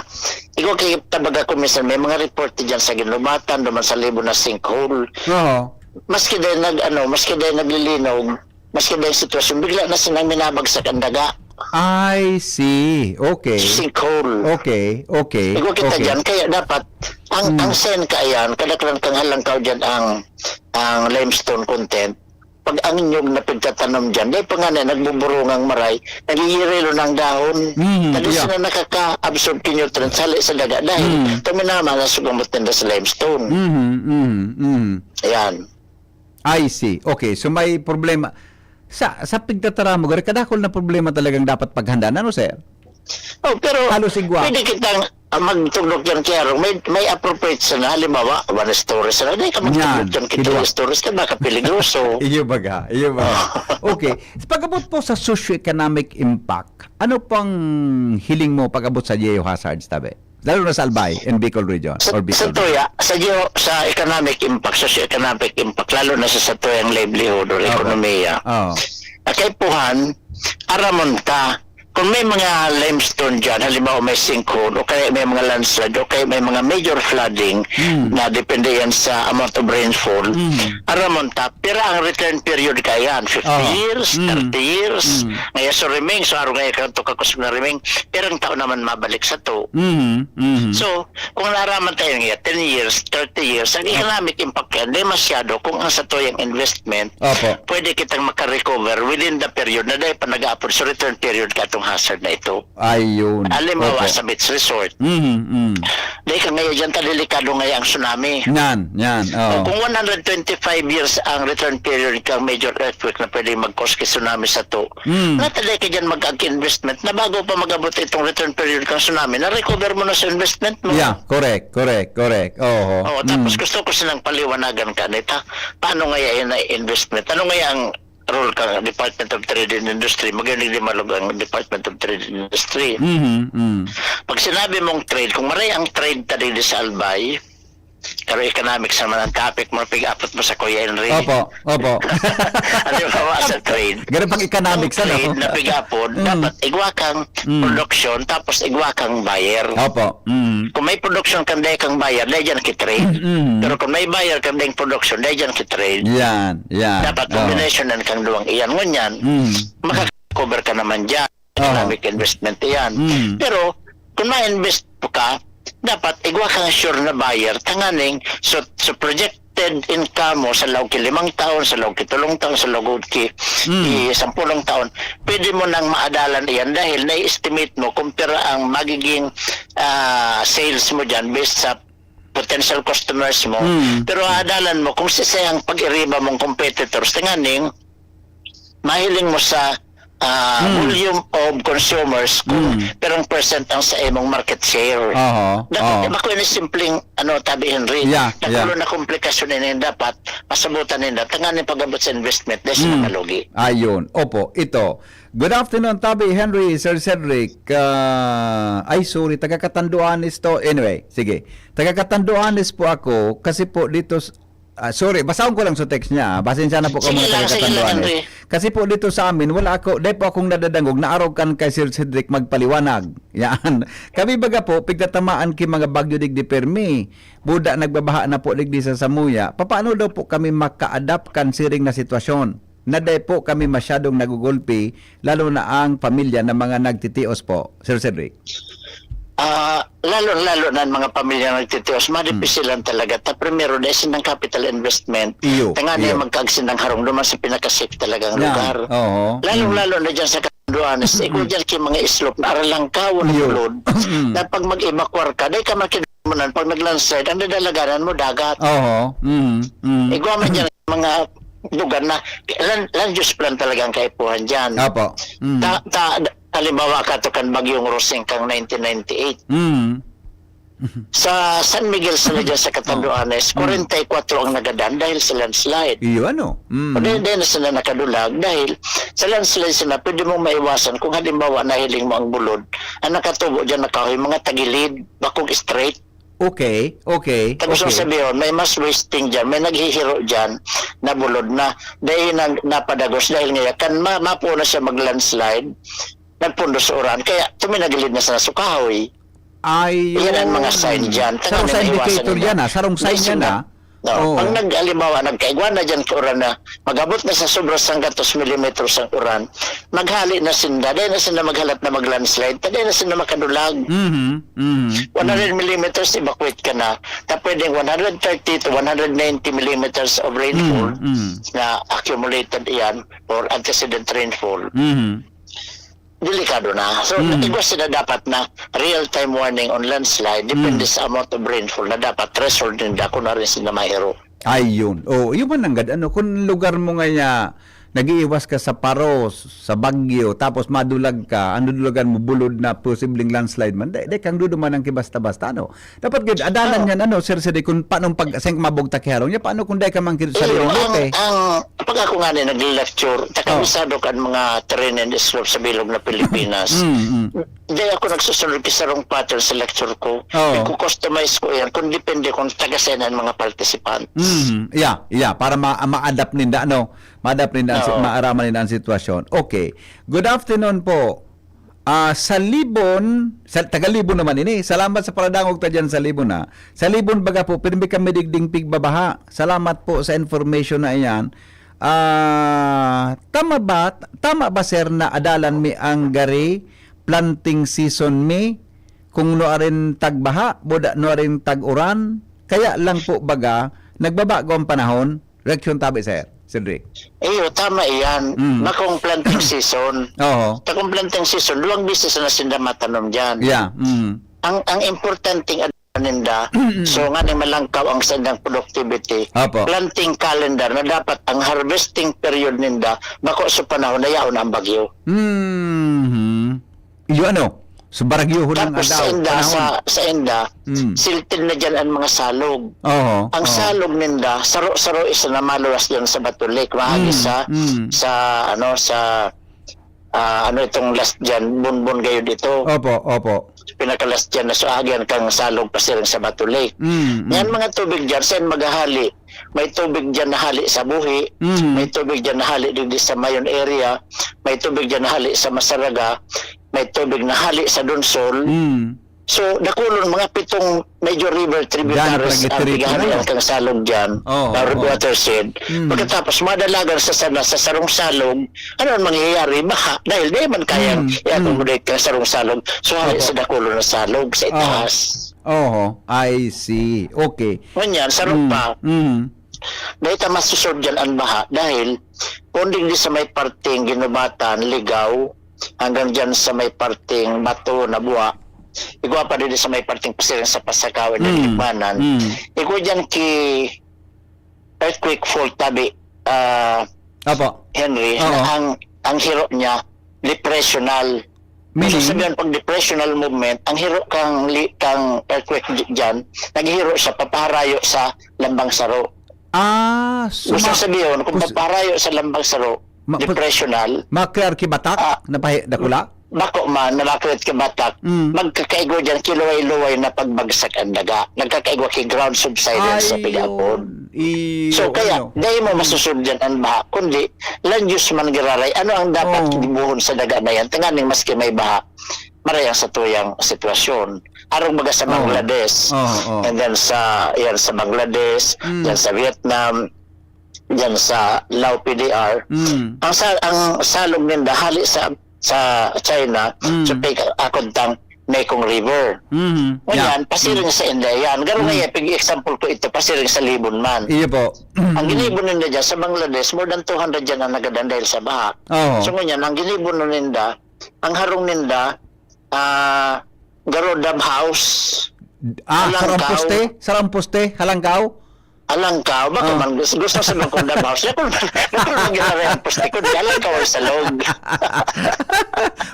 igwa kay tabaga ko minsan, may mga report dyan sa Ginlubatan, duman sa Libon na sinkhole. Oo. Maski dahil nag, ano, maski dahil naglilinog, maski dahil sitwasyon, bigla na silang minabagsak ang daga. I see. Okay. Sinkhole. Okay, okay. Igwa kita okay. dyan, kaya dapat, ang, Hmm. ang SENCA yan, kadaklan kang halangkaw dyan ang, ang limestone content. Pag ang nyug na pagtatanom dyan, dahil pa nga na, nagbuburungang maray, nagigirilo ng dahon. Hmm, Dali yeah. sila nakaka-absorb ki nutrients, hali sa daga. Dahil Hmm. tuminama na sugamot ninda sa limestone. Mhm, mhm, mhm. Ayan. I see. Okay, so may problema. Sa, sa pigtataram mo, gari, kadakol na problema talagang dapat paghandaan. Ano, sir? Oh, pero Halos igwa. pwede kitang ah, magtugdok dyan kaya may, may appropriate sana. Halimbawa, one story sana. Di ka magtugdok Yan, dyan kidwa. Kita stories ka, baka peligroso. Iyo baga, iyo baga. Okay. Pag-abot po sa socio-economic impact, ano pang hiling mo pag-abot sa geohazards, tabi? Lalo na sa Albay and Bicol region Sa, or sa Bicol. tuya, sa geo, sa economic impact, socio-economic impact, lalo na sa, sa tuyang livelihood or Opo. ekonomiya. Oo. Kaipuhan, aramon ta, kung may mga limestone dyan, halimbawa may sinkhole, o kaya may mga landslide, o kaya may mga major flooding Hmm. na depende yan sa amount of rainfall, Hmm. aramon ta, pira ang return period ka yan, fifty Oo. years, Hmm. thirty years, Hmm. ngaya so riming, so araw ngaya ka to kakusog na riming, pirang taon naman mabalik sa to. Mhm, mhm. So, kung naaraman tayo nga, ten years, thirty years, ang economic impact yan, di masyado kung ang sa tuyang investment, Opo. pwede kitang makarecover within the period na dahil pa nag-aapod sa return period katong hazard na ito. Ayun. Halimbawa Opo. sa beach resort. Mhm, mhm. Dahil ka ngayon dyan, ta delikado ngayon ang tsunami. Yan, yan. O, Oo. kung one hundred twenty-five years ang return period kang major earthquake na pwedeng mag-cause ki tsunami sa to, Mm. natali ka dyan mag-investment na bago pa mag-abot itong return period kang tsunami, na-recover mo na sa investment mo. Yeah, correct, correct, correct. Oho. Oo, tapos Mm. gusto ko silang paliwanagan ka, nita, paano nga yan na investment? Ano nga ang role ka Department of Trade and Industry? Magaling di malog ang Department of Trade and Industry. Mhm, mhm. Pag sinabi mong trade, kung maray ang trade ta digdi sa Albay, Pero economics naman ang topic mo, pig-apot mo sa Kuya Henry. Opo, opo. Halimbawa sa trade. Ganun pang economics, Kung ano? Trade na pig-apot, Mm. dapat igwa kang Mm. production, tapos igwa kang buyer. Opo. Mm. Kung may production kang dai kang buyer, dai dyan ki-trade. Mm. Pero kung may buyer kang dai production, dai dyan ki-trade. Yan, yan. Dapat Oo. combination ng kang duwang iyan. Ngunyan, Mm. maka-cover ka naman dyan. Aha. Economic investment iyan. Mm. Pero, kung ma-invest ka, dapat igwa kang sure na buyer, tanganing, so, so projected income mo sa laog ki limang taon, sa laog ki tulong taon, sa laog ki, Mm. ki sampulong taon, pwede mo nang maadalan iyan dahil na-estimate mo kung pira ang magiging, ah, sales mo dyan based sa potential customers mo. Mm. Pero aadalan mo kung sisay ang pag-iriba mong competitors, tanganing, mahiling mo sa, ah, Hmm. volume of consumers kung Hmm. pirang percent ang sa imong market share. Oho, Dapat oho. bako ini simpleng, ano, Tabi Henry. Yeah, Nakulo yeah. na komplikasyon ini dapat masabutan ninda. Tanganing pag-abot sa investment, dahil sa Hmm. makalugi. Ayun. Opo, ito. Good afternoon, Tabi Henry, Sir Cedric. Ah, ay, sorry, taga Catanduanes to. Anyway, sige. Taga Catanduanes po ako kasi po dito s-, Ah, sorry, basahon ko lang sa text niya, ah. Pasensya na po Sige kamo, lang, taga sige lang, Catanduanes. Henry. Kasi po dito sa amin, wala ako, dai po akong nadadangog na arog kan kay Sir Cedric magpaliwanag. Yan. Kami baga po, pigtatamaan ki mga bagyo digdi permi. Buda nagbabaha na po digdi sa Samuya. Papaano daw po kami maka-adapt kan siring na sitwasyon? Na dai po kami masyadong nagugulpi, lalo na ang pamilya na mga nagtitios po, Sir Cedric. Ah, lalo-lalo na ang mga pamilya na nagtitios, madipisilan Hmm. talaga. Ta primero, dai sindang capital investment. Iyo, Tanganing iyo. magkaagsin ng harong duman sa pinaka-safe talagang Yan, lugar. oo. Lalong-lalo na dyan sa Catanduanes, Mm. ikaw dyan ki mga islop na aralangkaw na Iyo. bulod. Mm. Na pag mag-evacuar ka, dai ka makidumanan, pag nag-landslide, ang dadalaganan mo, dagat. Oo. Mm, mm. Igwa man dyan mga lugar na, land, land use plan talaga ang kaipuhan dyan. Opo. Mm. Ta, ta, halimbawa ka to kan Bagyong Rosing kang nineteen ninety-eight. Mm. Sa San Miguel sila dyan sa Catanduanes, Mm. kwarenta y kuwatro ang nagadan dahil sa landslide. Iyo, ano? Mm. O, dahil, dahil na sila nakadulag, dahil sa landslide sila, pwede mong maiwasan kung halimbawa nahiling mo ang bulod, ang nakatubo dyan na kahoy, mga tagilid, bakong straight. Okay, okay, Tapos ang okay. sabi yun, may mass wasting dyan, may naghihiro dyan na bulod na dahil nang napadagos dahil nga kan ma, mapuo na siya mag-landslide, nagpundo sa uran, kaya tuminagilid na sa nasukahoy. Ayun. Yan ang mga sign dyan. Sarong Tanganing sign maiwasan indicator ninyo. yan, ah. Sarong sign Yes, yan, sir. ah. No, Oo. Pag nag-, halimbawa, nagkaigwa na dyan sa uran na mag-abot na sa sobra sanggatos milimetros ang uran, maghali na sinda. Dahil na sinda maghalat na mag-landslide, ta dahil na sinda makadulag. Mhm, mhm, One hundred mhm. millimeters, evacuate ka na. Ta pwedeng one hundred thirty to one hundred ninety millimeters of rainfall Mm, mm. na accumulated iyan or antecedent rainfall. Mhm. Delikado na. So, Mm. igwa sinda dapat na real-time warning on landslide, depende Mm. sa amount of rainfall na dapat threshold ninda kung narin sinda mahiro. Ayun. Oh, yun man nanggad, ano, kung lugar mo nga niya, nag-iiwas ka sa paros, sa bagyo, tapos madulag ka, ang dudulagan mo bulod na posibleng landslide man, dai, dai kang duduman ang kibasta-basta, no? Dapat gid, adalan Oo. yan, ano, Sir Sidi, kung paano pag, seng mabugtak ki harong niya, paano kung dai ka man ki-, Iyo, sarirong ang, lote? ang, pag ako nga ni nag-lecture, Oh. takamisado kan mga terrain and slope sa bilog na Pilipinas. Mm, mm. Dai ako nagsusunod ki sarong pattern sa lecture ko. Oo. Nagko-customize ko yan kung depende kung taga-saan ang mga participants. Mm, yeah, yeah, para ma-, ma-adapt ninda, ano? Ma-adapt ninda ang si-, Oo. maaraman ninda ang sitwasyon. Okay. Good afternoon po. Ah, sa Libon, sa, taga Libon naman ini. Salamat sa paradangog ta dyan sa Libon, ha. Sa Libon, baga po, pirmi kami digding pigbabaha. Salamat po sa information na iyan. Ah, tama ba, tama ba, sir, na adalan mi ang gari planting season mi? Kung nuarin tagbaha, buda nuarin tag-uran, kaya lang po baga, nagbabago ang panahon? Reaksyon tabi, sir. Cedric. Iyo, tama iyan. Mm. Bakong planting season. Oo. Bakong planting season, duwang beses na sinda matanom dyan. Yeah. Mm. Ang, ang importanteng ad-, ninda, Mm. so nga ni malangkaw ang sandang productivity. Apo. Planting calendar na dapat ang harvesting period ninda, bako sa panahon na yaon ang bagyo. Mhm. Iyo ano? So, baragyohon ang Tapos sa adaw, inda, panahon. sa, sa inda, Mm. silted na dyan ang mga salog. Oo, Ang oo. salog ninda, saro-saro isa na maluwas dyan sa Bato Lake, mahagi Mm, sa, mm. sa, ano, sa, ah, ano itong last dyan, Bonbon gayod ito. Opo, opo. Pinaka-last dyan na suagian kang Salog pasiring sa Bato Lake. Mm, mm. Yan mga tubig dyan, saan maghahali? May tubig dyan na hali sa Buhi, Mm. may tubig dyan na hali digdi sa Mayon area, may tubig dyan na hali sa Masaraga, may tubig na hali sa Donsol. Mm. So, dakulon, mga pitong major river tributaries ang pinaghahalian kang Salog dyan, Oo, na oo. watershed. Mm. Pagkatapos, madalagan sa sana, sa sarong Salog, ano ang mangyayari? Baha. Dahil di man kayang Mm, mm. i-accommodate kang sarong Salog. So, hali Opo. sa dakulon na Salog, sa Oo. itaas. Oho, I see. Okay. Ngunyan, sarong Mm, pa, mm. dahil ta masusod dyan ang baha, dahil kung digdi sa may parting Ginubatan, Ligaw, hanggang dyan sa may parting Bato na Buwa, igwa pa digdi sa may parting pasiring sa Pasakaw, Mm, Lagbanan, mm. igwa dyan ki earthquake fault tabi, ah, Opo. Henry, Oo. na ang, ang hiro niya, depressional. Meaning? Ibig sabihin, pag depressional movement, ang hiro kang li-, kang earthquake di-, dyan, naghihiro siya papaharayo sa lambang saro. Ah, so Gusto ma-, sabihin, kung kus- papaharayo sa lambang saro, Ma-, depressional, ma-create ki batak ah, na pahi-, dakula? bako man, na ma-create ki batak, Mm. magkakaigwa dyan, kiluway-luway na pagbagsak ang daga. Nagkakaigwa ki ground subsidence sa Ayun. pigapon. I-, So, kaya, ano? dahil mo Mm. masusud dyan ang baha, kundi, land use man giraray, ano ang dapat Oo. gibuhon sa daga na yan? Tanganing maski may baha, marayang sa tuyang sitwasyon. Arog baga sa Oo. Bangladesh, Oo, oo. and then sa, yan, sa Bangladesh, Mm. yan sa Vietnam, dyan sa Lao P D R, Mm. ang sa-, ang salog ninda hali sa, sa China, Mm. so pag-, akod tang Mekong River. Mm. Ngunyan, Yeah. pasiring Mm. sa India yan. Garo Mm. nga yan, pag-example ko ito, pasiring sa Libon man. Iyo po. Ang Mm. ginibon ninda dyan sa Bangladesh, more than two hundred dyan ang nagadan dahil sa baha. Oo. So ngunyan, ang ginibon ninda, ang harong ninda, ah, garo dove house. Ah, Halangkaw. sarang poste? Sarang poste? Halangkaw? Halangkaw, baka Ah. man gusto, gusto sa mga kundang house. Kung, kung mag-ginarang poste, kung halangkaw ang salog.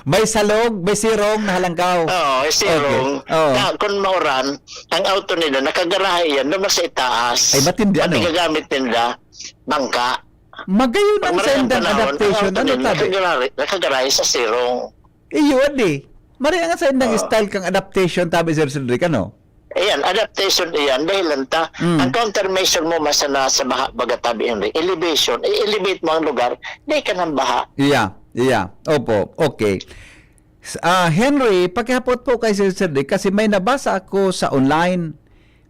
May salog, may sirong na halangkaw. Oo, may sirong. Okay. Oo. Na, kung mauran, ang auto nila, nakagarahe yan, doon sa itaas. Ay, matindi, ano? Pati gagamit nila, bangka. Magayon Pag ang maray ang sendang panahon, adaptation, ang auto ano nila, tabi? nakagarahe, nakagarahe sa sirong. Iyo, adi. Mari ang sa indang Ah. style kang adaptation, tabi, Sir Cedric, ano? Ayan, adaptation iyan. Dahil lang ta, Mm. ang countermeasure mo, masana sa baha, baga tabi, Henry. Elevation. I-elevate mo ang lugar, di ka ng baha. Iya, iya. Opo, okay. S-, ah, Henry, pakihapot po kay Sir Cedric kasi may nabasa ako sa online.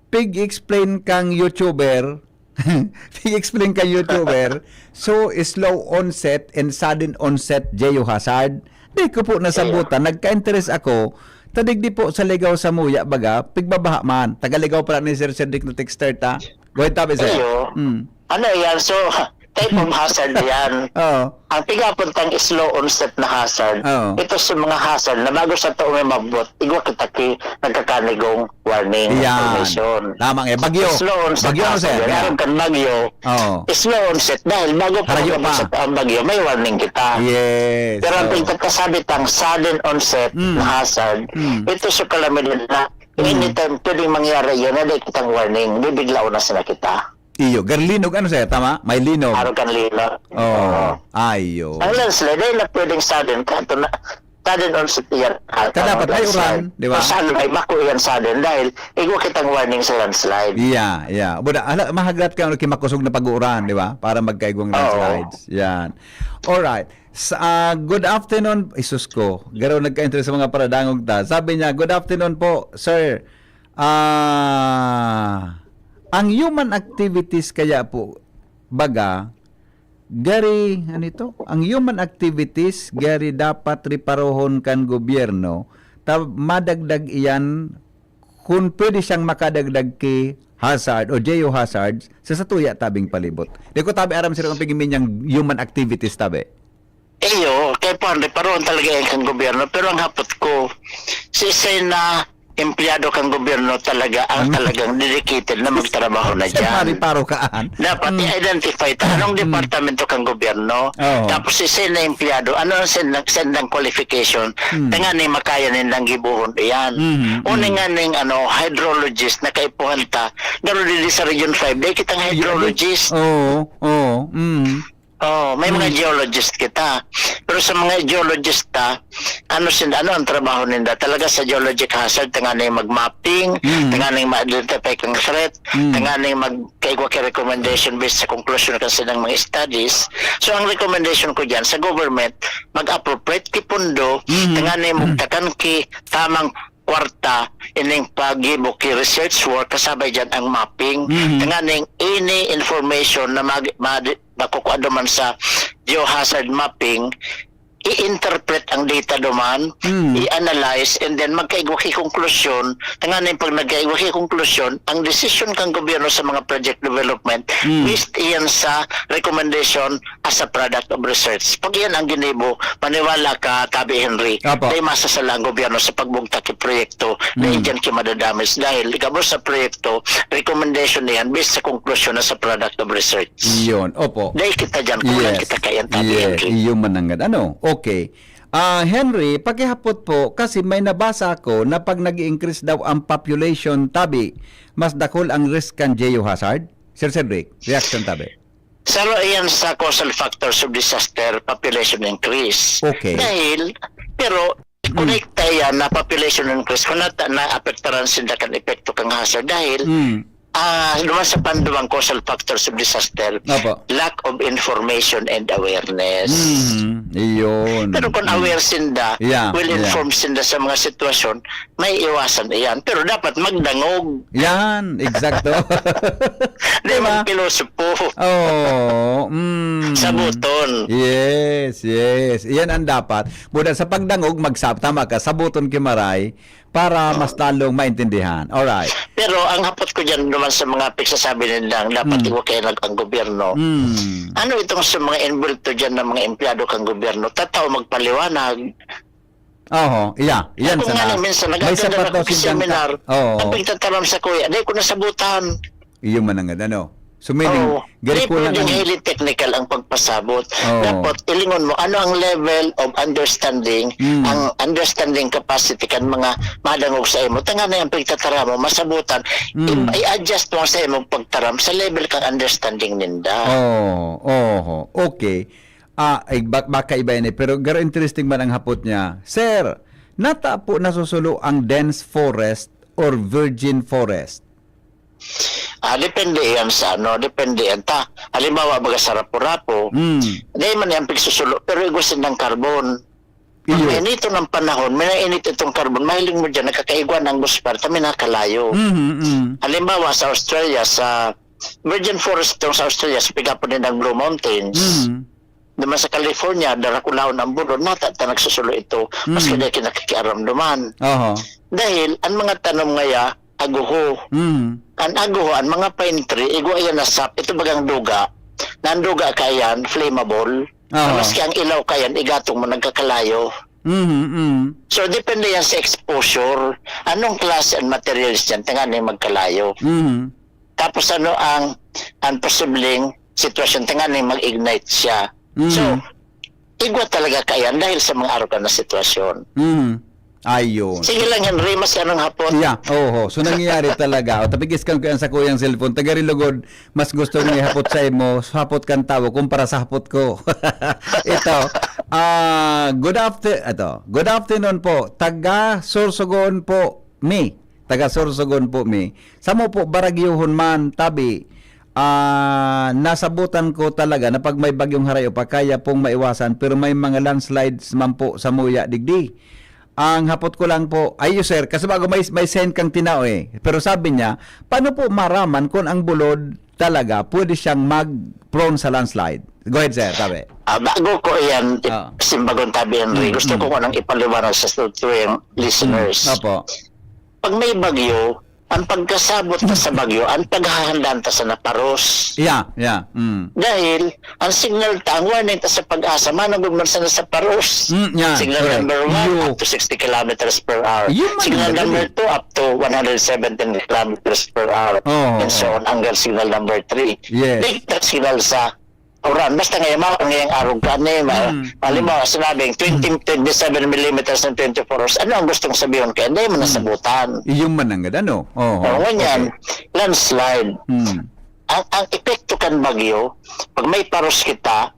Pig-explain kang YouTuber, Pig-explain kang YouTuber, so slow onset and sudden onset geohazard. Di ko po nasabutan. Iyo. Nagka-interes ako. Ta digdi po sa Ligaw, Samuya, baga, pigbabaha man. Taga Ligaw pala ni Sir Cedric na texter ta. Go ahead, tabi, sir. Iyo. Mm. Ano yan? So, type of hazard yan. Oo. Ang pigapon tang slow onset na hazard, Oo. ito sa mga hazard na bago sa tao may mabot, igwa kita ki nagkakanigong warning Yan. information. Tama nga. Bagyo. Slow onset Bagyo, ano, hazard sir? yan. Yeah. Aron kan bagyo, Oo. slow onset dahil bago pa Harayo magabot pa. sa tao ang bagyo, may warning kita. Yes. Pero ang Oo. pagkakasabit ang sudden onset Mm. na hazard, Mm. ito sa kalamidad na Mm. anytime pwedeng mangyari yan, na di kitang warning, bibiglaon na sila kita. Iyo, garlinog, ano, sir? Tama? May linog. Araw kan linog. Oo. Oo. Ayo. Ang landslide, dahil na pwedeng sudden, kanto na, sudden onset iyan. Ah, Ka dapat tama, may landslide. uran, di ba? Kung saan may bako iyan sudden, dahil igwa kitang warning sa landslide. Yeah, yeah. Buda, ala, mahagrat ka, ano, kimakusog na pag-uuran, di ba? Para magkaigwang Oo. landslides. Yan. Alright. Sa, ah, good afternoon. Isus ko. Garo nagka-interest sa mga paradangog ta. Sabi niya, "Good afternoon po, sir." Ah, ang human activities kaya po, baga, gari, ano ito? Ang human activities, gari dapat reparohon kan gobyerno, ta madagdag iyan, kung pwede siyang makadagdag ki hazard o geohazards sa satuya tabing palibot. Di ko tabi aram sila ang pigimi niyang human activities tabi. Iyo, kay Pare, paroon talaga yan kang gobyerno. Pero ang hapot ko, si Sena empleyado kang gobyerno talaga ang Ano? talagang dedicated na magtrabaho na Sa dyan. Pare, paro ka, an? Dapat Mm. i-identify ta anong Mm. departamento kang gobyerno. Oo. Tapos si Sena empleyado, ano ang sendang, sendang qualification? Mm. Tanganing makaya nindang gibuhon iyan. Mm, Uni mm. nga ning, ano, hydrologist na kaipuhan ta, pero dili sa Region five, di kitang Iyo, hydrologist. Oo, oo. Mm. Oh, may mga Hmm. geologist kita. Pero sa mga geologist ta, ano sinda, ano ang trabaho ninda? Talaga sa geologic hazard, tanganing mag-mapping, Hmm. tanganing ma-identify kang threat, Hmm. tanganing magkaigwa ki recommendation based sa conclusion kan silang mga studies. So, ang recommendation ko diyan sa government, mag-appropriate ki pondo, Hmm. tanganing Hmm. magtakan ki tamang kwarta ining paggibo ki research work, kasabay diyan ang mapping. Hmm. Tanganing any information na mag-, ma-, makukua duman sa geohazard mapping, i-interpret ang data duman, Hmm. i-analyze, and then magkaigwa ki konklusyon. Tanganing pag nagkaigwa ki konklusyon, ang desisyon kang gobyerno sa mga project development, Hmm. based iyan sa recommendation as a product of research. Pag iyan ang ginibo, maniwala ka, Tabi Henry, Apo. dai masasala ang gobyerno sa pagbugtak ki proyekto na Hmm. iyan ki madadamage. Dahil gabos sa proyekto, recommendation na yan based sa konklusyon na sa product of research. Iyon, opo. Dai kita diyan, kulang Yes. kita kaiyan, Tabi Yeah, Henry. Iyo mananggad. Ano? Okay. Ah, Henry, pakihapot po, kasi may nabasa ako na pag nag increase daw ang population, Tabi, mas dakul ang risk kan geohazard? Sir Cedric, reaction, Tabi. Saro iyan sa causal factors of disaster, population increase. Okay. Dahil, pero, Mm. konekta iyan na population increase, kung nata-, naapektaran sinda kan epekto kang hazard. Dahil, Mm. ah, duman sa panduwang causal factors of disaster, Opo. lack of information and awareness. Mm, iyon. Pero kung Mm. aware sinda, Yeah, well yeah. informed sinda sa mga sitwasyon, may iwasan iyan. Pero dapat magdangog. Yan, eksakto. Di Diba? magpilosopo. Oo, mm. Sabuton. Yes, yes. Iyan ang dapat. Buda sa pagdangog, magsab-, tama ka, sabuton ki maray para mas lalong maintindihan. Alright. Pero ang hapot ko diyan naman sa mga pagsasabi nilang dapat Mm. iwa kaya nag-, ang gobyerno. Mm. Ano itong sa mga involved diyan na mga empleyado kang gobyerno? Tatao magpaliwanag. Oho, iya, iyan Ako sana. nga na, minsan May nag-attend sapat ako daw kag siyang seminar, ka-, oo. ang pagtataram sa kuya, dai ko nasabutan. Iyo man ang ano. So, meaning, Oo. gari Di ko lang pwedeng ang highly technical ang pagpasabot. Oo. Dapat, ilingon mo, ano ang level of understanding, Mm. ang understanding capacity kan mga madangog sa imo. Tanga na yung pagtataram mo, masabutan, Mm. i-, i-adjust mo sa imong pagtaram sa level kang understanding ninda. Oo, oho. Okay. Ah, ay, ba-, baka iba yan eh. Pero garo interesting man ang hapot niya. Sir, nata po nasusulo ang dense forest or virgin forest? Ah, depende yan sa ano, depende yan. Ta, halimbawa, baga sa Rapu-Rapu, Mm. dahil man yan pagsusulo, pero igwa sindang carbon. Pag Iyo. mainito ng panahon, may nainit itong carbon, mahiling mo dyan, nakakaigwa ng atmosphere, ta may nakalayo. Mhm, mm. Halimbawa, sa Australia, sa virgin forest itong sa Australia, sa pigapon din ng Blue Mountains. Mhm. Naman sa California, darakulaon ang bulod, nata ta nagsusulo ito, maski Mm. dai ki nakikiaramdaman. Oho. Dahil ang mga tanom ngaya, aguho. Mm. Ang aguho, ang mga pine tree, igwa yan na sap, ito bagang duga, na ang duga kayan, flammable. Oho. Maski ang ilaw kayan, igatong mo, nagkakalayo. Mhm, mm. So, depende yan sa exposure. Anong klase ang materials yan? Tanganing magkalayo. Mhm. Tapos ano ang, ang posibleng sitwasyon? Tanganing mag-ignite siya. Mhm. So, igwa talaga kayan dahil sa mga aruga na sitwasyon. Mhm. Ayun. Sige lang, Henry, mas anong hapot? Yeah, oho. So, nangyayari talaga. O, tapigis kan ko yan sa kuyang cellphone. Taga Rilugod, mas gusto niya hapot sa imo, hapot kan tawo, kumpara sa hapot ko. Ito, ah, good after-, ito, good afternoon po. Taga Sorsogon po mi. Taga Sorsogon po mi. Samo po, baragyohon man, tabi, ah, nasabutan ko talaga na pag may bagyong Haray o pa, kaya pong maiwasan, pero may mga landslides man po samuya digdi. Ang hapot ko lang po, ay, sir, kasi bago may, may send kang tinao eh. Pero sabi niya, "Paano po maraman kung ang bulod talaga pwede siyang mag-prone sa landslide?" Go ahead, sir, sabi. Ah, bago ko iyan, Ah. simbagon, Tabi Henry, Mm, gusto mm. ko munang ipaliwanag sa tuyang listeners. Mm, opo. Pag may bagyo, ang pagkasabot ta sa bagyo, ang paghahandaan ta sa naparos. Yeah, yeah. Mm. Dahil, ang signal ta, ang warning ta sa PAGASA, manugod man sana sa paros. Mm, yan. Signal Correct. number one, Iyo. up to sixty kilometers per hour. Iyo man Signal ang number gagawin. two, up to one hundred seventeen kilometers per hour. Oo, And so oo. on, hanggang signal number three. Yes. Di ta signal sa uran. Basta ngayon, mga ngayong araw ka, ano yun, ma-, Mm, halimbawa, mm. sinabing twenty, Mm. twenty-seven millimeters in twenty-four hours. Ano ang gustong sabihin kaya? Hindi mo Mm. nasabutan. Iyo man ang ganda, no? Oo, Oo, ngunyan, okay. landslide. Mm. Ang, ang epekto kan bagyo, pag may paros kita,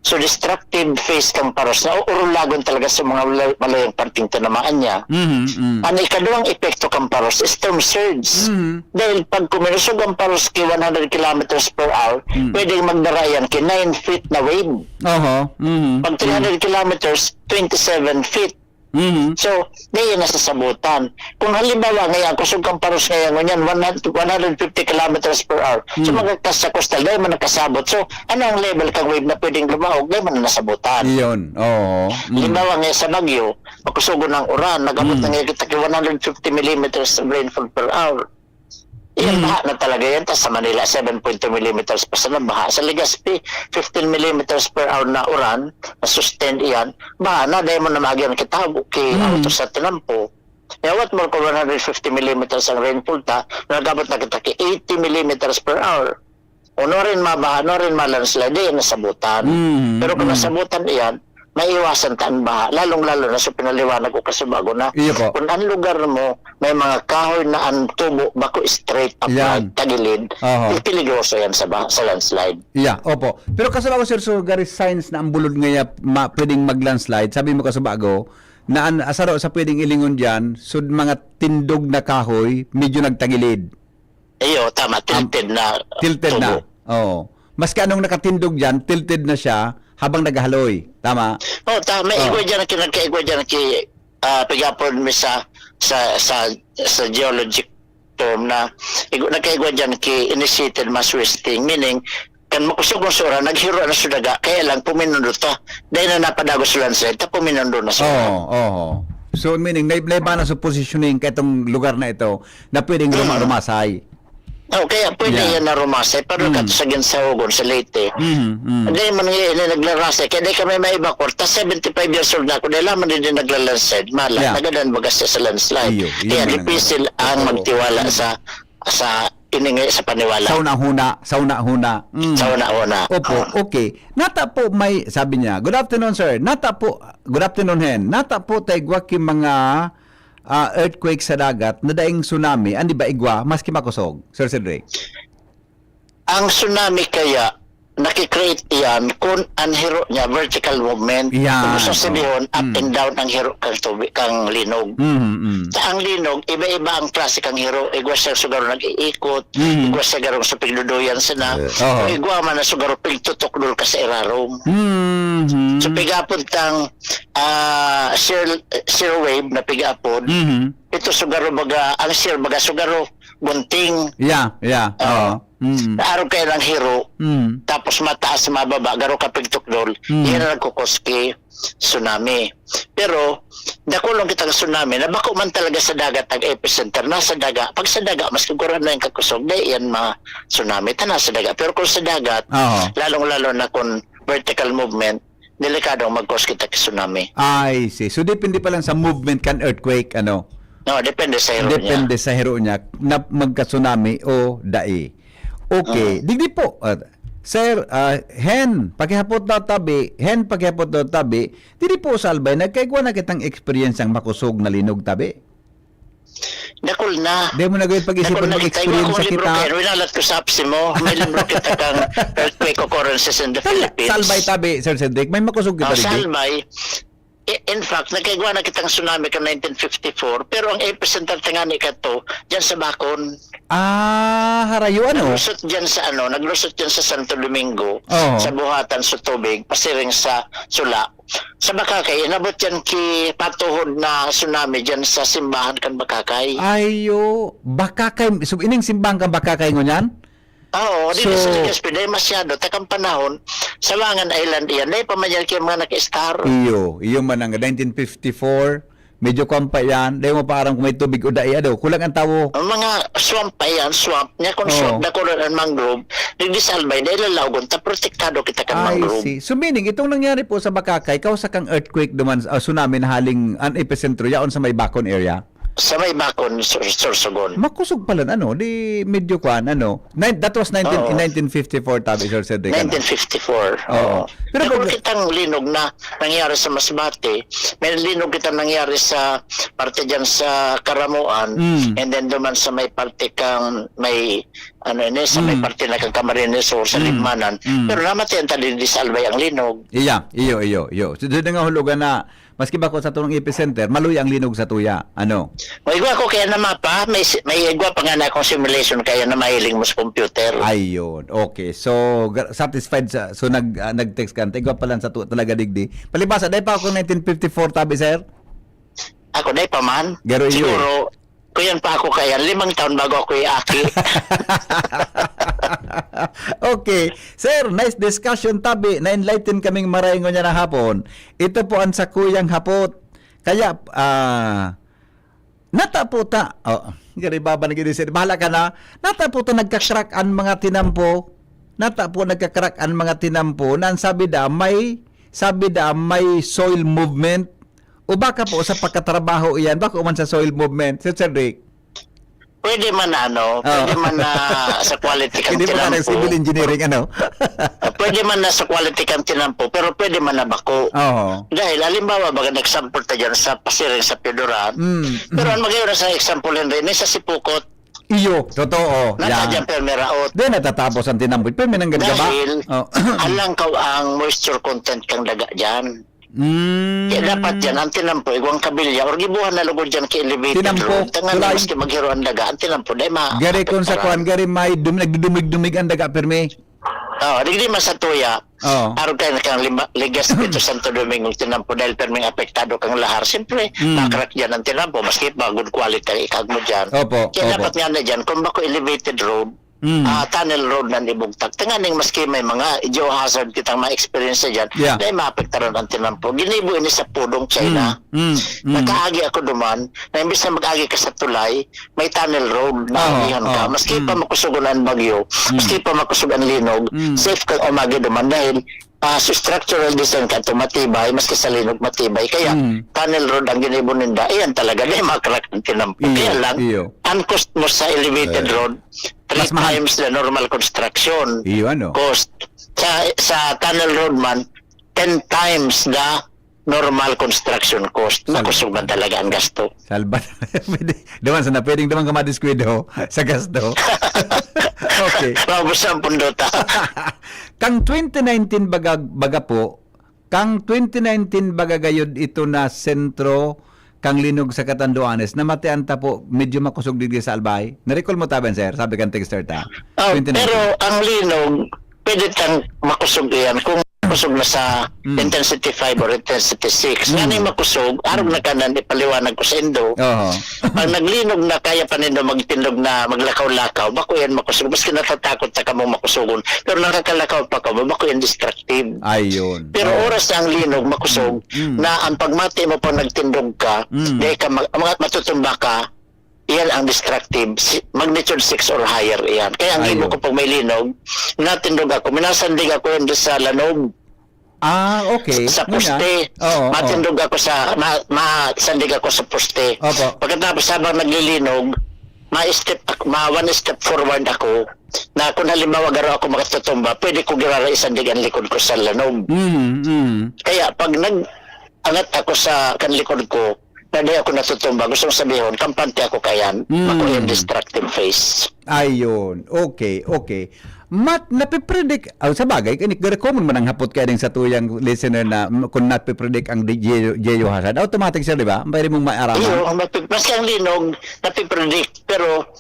So, destructive phase kan Paros na uurulagon talaga sa mga malay-, malayong parteng tinamaan niya. Mhm, mm. Ang ikaduwang epekto kan Paros, storm surge. Mhm. Dahil pag kumilusog ang Paros ki one hundred kilometers per hour, Mm. pwedeng magdara yan ki nine feet na wave. Oho, mhm, Pag mm. three hundred kilometers, twenty-seven feet. Mhm. So, dai yan nasasabutan. Kung halimbawa, ngayon, kusog kan Paros ngayon, ngunyan, one hundred, one hundred fifty kilometers per hour. So, Mm. magkaktas sa coastal, dai man nakasabot. So, ano ang level kang wave na pwedeng lumaog? Dai man nasabutan. Iyon, oo. Mm. Halimbawa, ngayon sa Baguio, makusugon ang uran, nag-abot Mm. na ngayon kita ki one hundred fifty millimeters of rainfall per hour. Iyan, Mm. baha na talaga yan. Tas sa Manila, seven point two millimeters pa sana baha. Sa Legazpi, fifteen millimeters per hour na uran, na sustained iyan. Baha na, dahil mo na maagihan kita, ki Mm. auto sa tinampo. Yawat mo ko one hundred fifty millimeters ang rainfall ta, nagabot na kita ki eighty millimeters per hour. O no rin mabaha, no rin ma-landslide, di yan nasabutan. Mm, Pero kung mm. nasabutan iyan, maiwasan ta ang baha. Lalong-lalo na sa pinaliwanag ko kasubago na Iyo po. kung ang lugar mo, may mga kahoy na ang tubo, bako straight upright, Yan. tagilid, Oho. peligroso yan sa baha, sa landslide. Yeah, opo. Pero kasubago, sir, so, gari signs na ang bulod ngaya ma-, pwedeng mag-landslide. Sabi mo kasubago, na an-, asaro sa pwedeng ilingon dyan, so, mga tindog na kahoy, medyo nagtagilid. Iyo, tama. Am, Tilted na tilted na. tubo. Oo. Maski anong nakatindog diyan, tilted na siya habang naghahaloy. Tama? Oh, tama. Oh. Igwa diyan, kinagkaigwa diyan ki, ah, pag-apod mi sa, sa, sa, sa geologic term na, igwa, nagkaigwa diyan ki initiated mass wasting. Meaning, kan makusog ang sura, naghiro na sa daga, kaya lang puminundot ta. Dahil na napadagos sa landslide, ta puminundot na sa daga. Oo, oo. So, meaning, na, naiba na sa positioning kaitong lugar na ito na pwedeng ruma-, Mm. rumasay. Oh, kaya pwede Yeah. yan na rumasay, pero Mm. kato sa Ginsahogon, sa Leyte. Mm, mm. Hindi man nga, ini naglarasay, kaya di kami maibakor. Ta seventy-five years old na ako, dahil lamang din, din nagla-landslide. Mala, Yeah. nagadan baga siya sa landslide. Iyo, iyo Kaya man ang dipisil ang Oo. magtiwala Mm. sa, sa ini nga, sa paniwala. Sa una-huna, sa una-huna. Mm. Sa una-huna. Opo, Ah. okay. Nata po may, sabi niya, "Good afternoon, sir. Nata po, good afternoon, Hen. Nata po, taigwa ki mga, ah, earthquake sa dagat na daing tsunami, an di ba igwa, maski makosog, Sir Cedric?" Ang tsunami kaya, naki-create iyan kun an hiro niya, vertical movement. Iyan, Kung gusto oh. sabihon, up Mm. and down ang hiro kang tubi-, kang linog. Mm, mm. Sa ang linog, iba-iba ang klase kang hiro. Igwa siya siguro nag-iikot, Mm. igwa siya garong sa pigduduyan sana. Eh, oo. O igwa man na siguro pigtutukdol ka sa irarom. Mm-hmm. So, pigapon tang, ah, shear, shear wave na pigapon. Mm-hmm. Ito sugaro baga, ang shear baga sugaro, gunting. Yeah, yeah. Oo. Oo. Mm. Naarog kayo ng hiro, Mm. tapos mataas, mababa, garo ka pigtukdol, Mm. yan ang nagkukuski tsunami. Pero, dakulong kitang tsunami, na bako man talaga sa dagat ang epicenter, nasa daga. Pag sa daga, mas kagurang na yung kakusog, dahil yan mga tsunami, ta nasa daga. Pero kung sa dagat, Oo. lalong-lalo na kung vertical movement, delikado ang mag-cause kita ki tsunami. I see. So, depende pa lang sa movement kan earthquake, ano? No, depende sa hero niya. Depende sa hero niya na magka-tsunami o dai. Okay. Oo. Digdi po, ah, sir, ah, Hen, pakihapot daw tabi. Hen, pakihapot daw tabi. Digdi po sa Albay, nagkaigwa na kitang eksperyensyang makosog na linog tabi? Dakul na. Di mo na gawin pag-isipan Dakul na, mag-experience igwa akong sa libro kita. Kayo, winalat ko sa apsi mo. May libro kita kang Earthquake Occurrences in the Sa, Philippines. Sa Albay tabi, Sir Cedric, may makosog kita Oh, sa digdi? Albay, i-, in fact, nagkaigwa na kitang tsunami ka nineteen fifty-four, pero ang epicenter ta ngani kato, dyan sa Bacon. Ah, harayo, ano? Naglusot dyan sa, ano, naglusot dyan sa Santo Domingo, Oo. sa buhatan sa tubig, pasiring sa Sula. Sa Bacacay, inabot yan ki patuhod na tsunami dyan sa simbahan kan Bacacay. Ayo, Bacacay. So, ining simbahan kan Bacacay ngunyan? Oo, dito So, sa Legazpi, dahil masyado, takang panahon, Sawangan Island iyan, dahil pa man yan kaya mga naka-star. Iyo, iyo man ang nineteen fifty-four, medyo kwan pa yan, dahil mo pa aram kung may tubig o dai, ado, kulang ang tawo. Ang mga swamp pa yan, swamp. Nya kung Oo. swamp, dakulan ang mangrove, nagdisalbay, dahil lalaogon, ta protektado kita kan I mangrove. see. So, meaning, itong nangyari po sa Bacacay, kausa kang earthquake duman, ah, tsunami na haling an epicentro, yaon sa may Bacon area? Sa may Bacon, Sur-, Sorsogon. Makusog pala, ano, di medyo kwan, ano. Nine, that was nineteen, Oo. nineteen fifty-four, tabi, Sir Cedric, ano? nineteen fifty-four. Oo. Oo. Pero Pero pag- kitang linog na nangyari sa Masbate, may linog kita nangyari sa parte dyan sa Karamuan, Mm. and then duman sa may parte kang may, ano ini, sa may Mm. parte na kang Camarines Sur, sa Mm. Libmanan. Mm. Pero namatay ang tadi di sa Albay ang linog. Iya, iyo, iyo, iyo. So, doon nga hulugan na, maski ba ko sa tulong epicenter, maluya ang linog sa tuya. Ano? May igwa ko kaya na mapa, may, si- may igwa pa nga na akong simulation kaya na mahiling mo sa computer. Ayun. Okay. So, ga- satisfied sa, so nag, ah, nag-text ka. Igwa pa lang sa tuya talaga, digdi. Palibasa, dahil pa ako nineteen fifty-four, tabi, sir? Ako, dahil pa man. Garo iyo. Siguro, kuyan pa ako kaya, limang taon bago ako iaki. Okay. Sir, nice discussion, tabi. Na-enlighten kaming maray ngunyan na hapon. Ito po ang sakuyang hapot. Kaya, ah, nata po ta, oh, gari baba na gini, sir. Bahala ka na. Nata po ta nagka-crack ang mga tinampo. Nata po nagka-crack ang mga tinampo. Na ang sabi da, may, sabi da, may soil movement. O baka po sa pagkatrabaho iyan, baka man sa soil movement. Sir Cedric. Pwede man na ano, pwede man na sa quality kang Hindi po ka tinampo. Civil engineering, ano? Ah, pwede man na sa quality kang tinampo, pero pwede man na bako. Oo. Dahil halimbawa, baga nag-sample ta dyan sa pasiring sa Pioduran. Mm. Pero ang magayon na sa example, Henry, ni sa Sipukot, Iyo, totoo. nata Yeah. dyan permeraot. Doon natatapos ang tinampo. Pero may nanggaga ba? Dahil Oh. alangkaw ang moisture content kang daga dyan. Mm. Kaya dapat dyan, ang tinampo, igwang kabilya, or gibuhan na lugod dyan kay elevated Tinampo, road. Tangan tulay. Maski maghiro ang daga, ang tinampo, dahil ma- Gari kung sa kuan, gari may dum, nagdudumig-dumig ang daga, pirmi. Oo, digdi man sa tuya, Oo. arog kayo na kang lima, ligas dito Santo Domingo, tinampo, dahil perming apektado kang lahar. Siyempre, Mm. makrak dyan ang tinampo, maski pa good quality ang ikag mo dyan. Opo, Kaya opo. dapat nga na dyan, kung bako elevated road, Mm. ah, tunnel road na ibugtak. Tanganing maski may mga geohazard kitang ma-experience dyan, Yeah. dahil maapektaran ang tinampo. Ginibo ini sa Pudong, China. Mm, mm, mm. Nakaagi ako duman, na imbis na mag-agi ka sa tulay, may tunnel road na Oo, agihan ka. oo, Maski mm. pa makusog na ang bagyo, Mm. maski pa makusog ang linog, Mm. safe kang umagi duman dahil ah, sa structural design ka ito matibay, maski sa linog matibay. Kaya Mm. tunnel road ang ginibo ninda, iyan talaga, di makrak ang tinampo. Iyo, Kaya lang, iyo. ang cost mo sa elevated Eh, road, three mas mahal. times the normal construction Iyo, ano? cost. Sa, sa tunnel road man, ten times the normal construction cost. Salba. Makusog man talaga ang gasto. Salba. Pwede, duman sana, pwedeng duman ka madiskwento sa gasto. Okay. Maubos ang pundota. Kang twenty nineteen baga, baga po, kang twenty nineteen baga gayod ito na sentro kang linog sa Catanduanes, namatean ta po, medyo makusog digdi sa Albay. Na-recall mo taban, sir? Sabi kang texter ta. Oh, twenty nineteen. Pero ang linog, pwede tang makusog iyan kung makusog na sa Mm. intensity five or intensity six. Mm. Nga nang makusog, arog na kanan ipaliwanag ko sa indo. Oo. Pag naglinog na, kaya pa nindo magtindog na maglakaw-lakaw, bako yan makusog. Maski natatakot na kamong makusugon, pero nakakalakaw pa kamo, bako yan destructive. Ayun. Pero Oo. Oras na ang linog, makusog, Mm. na ang pagmati mo pag nagtindog ka, Mm. dahil ka mag, mga matutumba ka, iyan ang destructive, si, magnitude six or higher iyan. Kaya ang Ayun. gibo ko pag may linog, natindog ako, minasandig ako yan doon sa lanob, Ah, okay. sa Muna. poste. Oo, oo. Matindog ako sa, ma, masandig ako sa poste. Opo. Pagkatapos habang naglilinog, ma-step, ma one step forward ako, na kung halimbawa garo ako makatutumba, pwede ko girara isandig ang likod ko sa lanob. Mm, mm. Kaya pag nag-angat ako sa kan likod ko, na di ako natutumba, gustong sabihon, kampante ako kayan. Mm. Ako yung destructive phase. Ayun. Okay, okay. Mat, napipredict, oh, sa bagay, kani, very common man ang hapot kaya ding sa tuyang listener na, mm, kung napipredict ang di-, geo-, geohazard. Automatic siya, di ba? Pwede mong maaraman. Iyo, ang mapi-, maski ang linog, napipredict. Pero,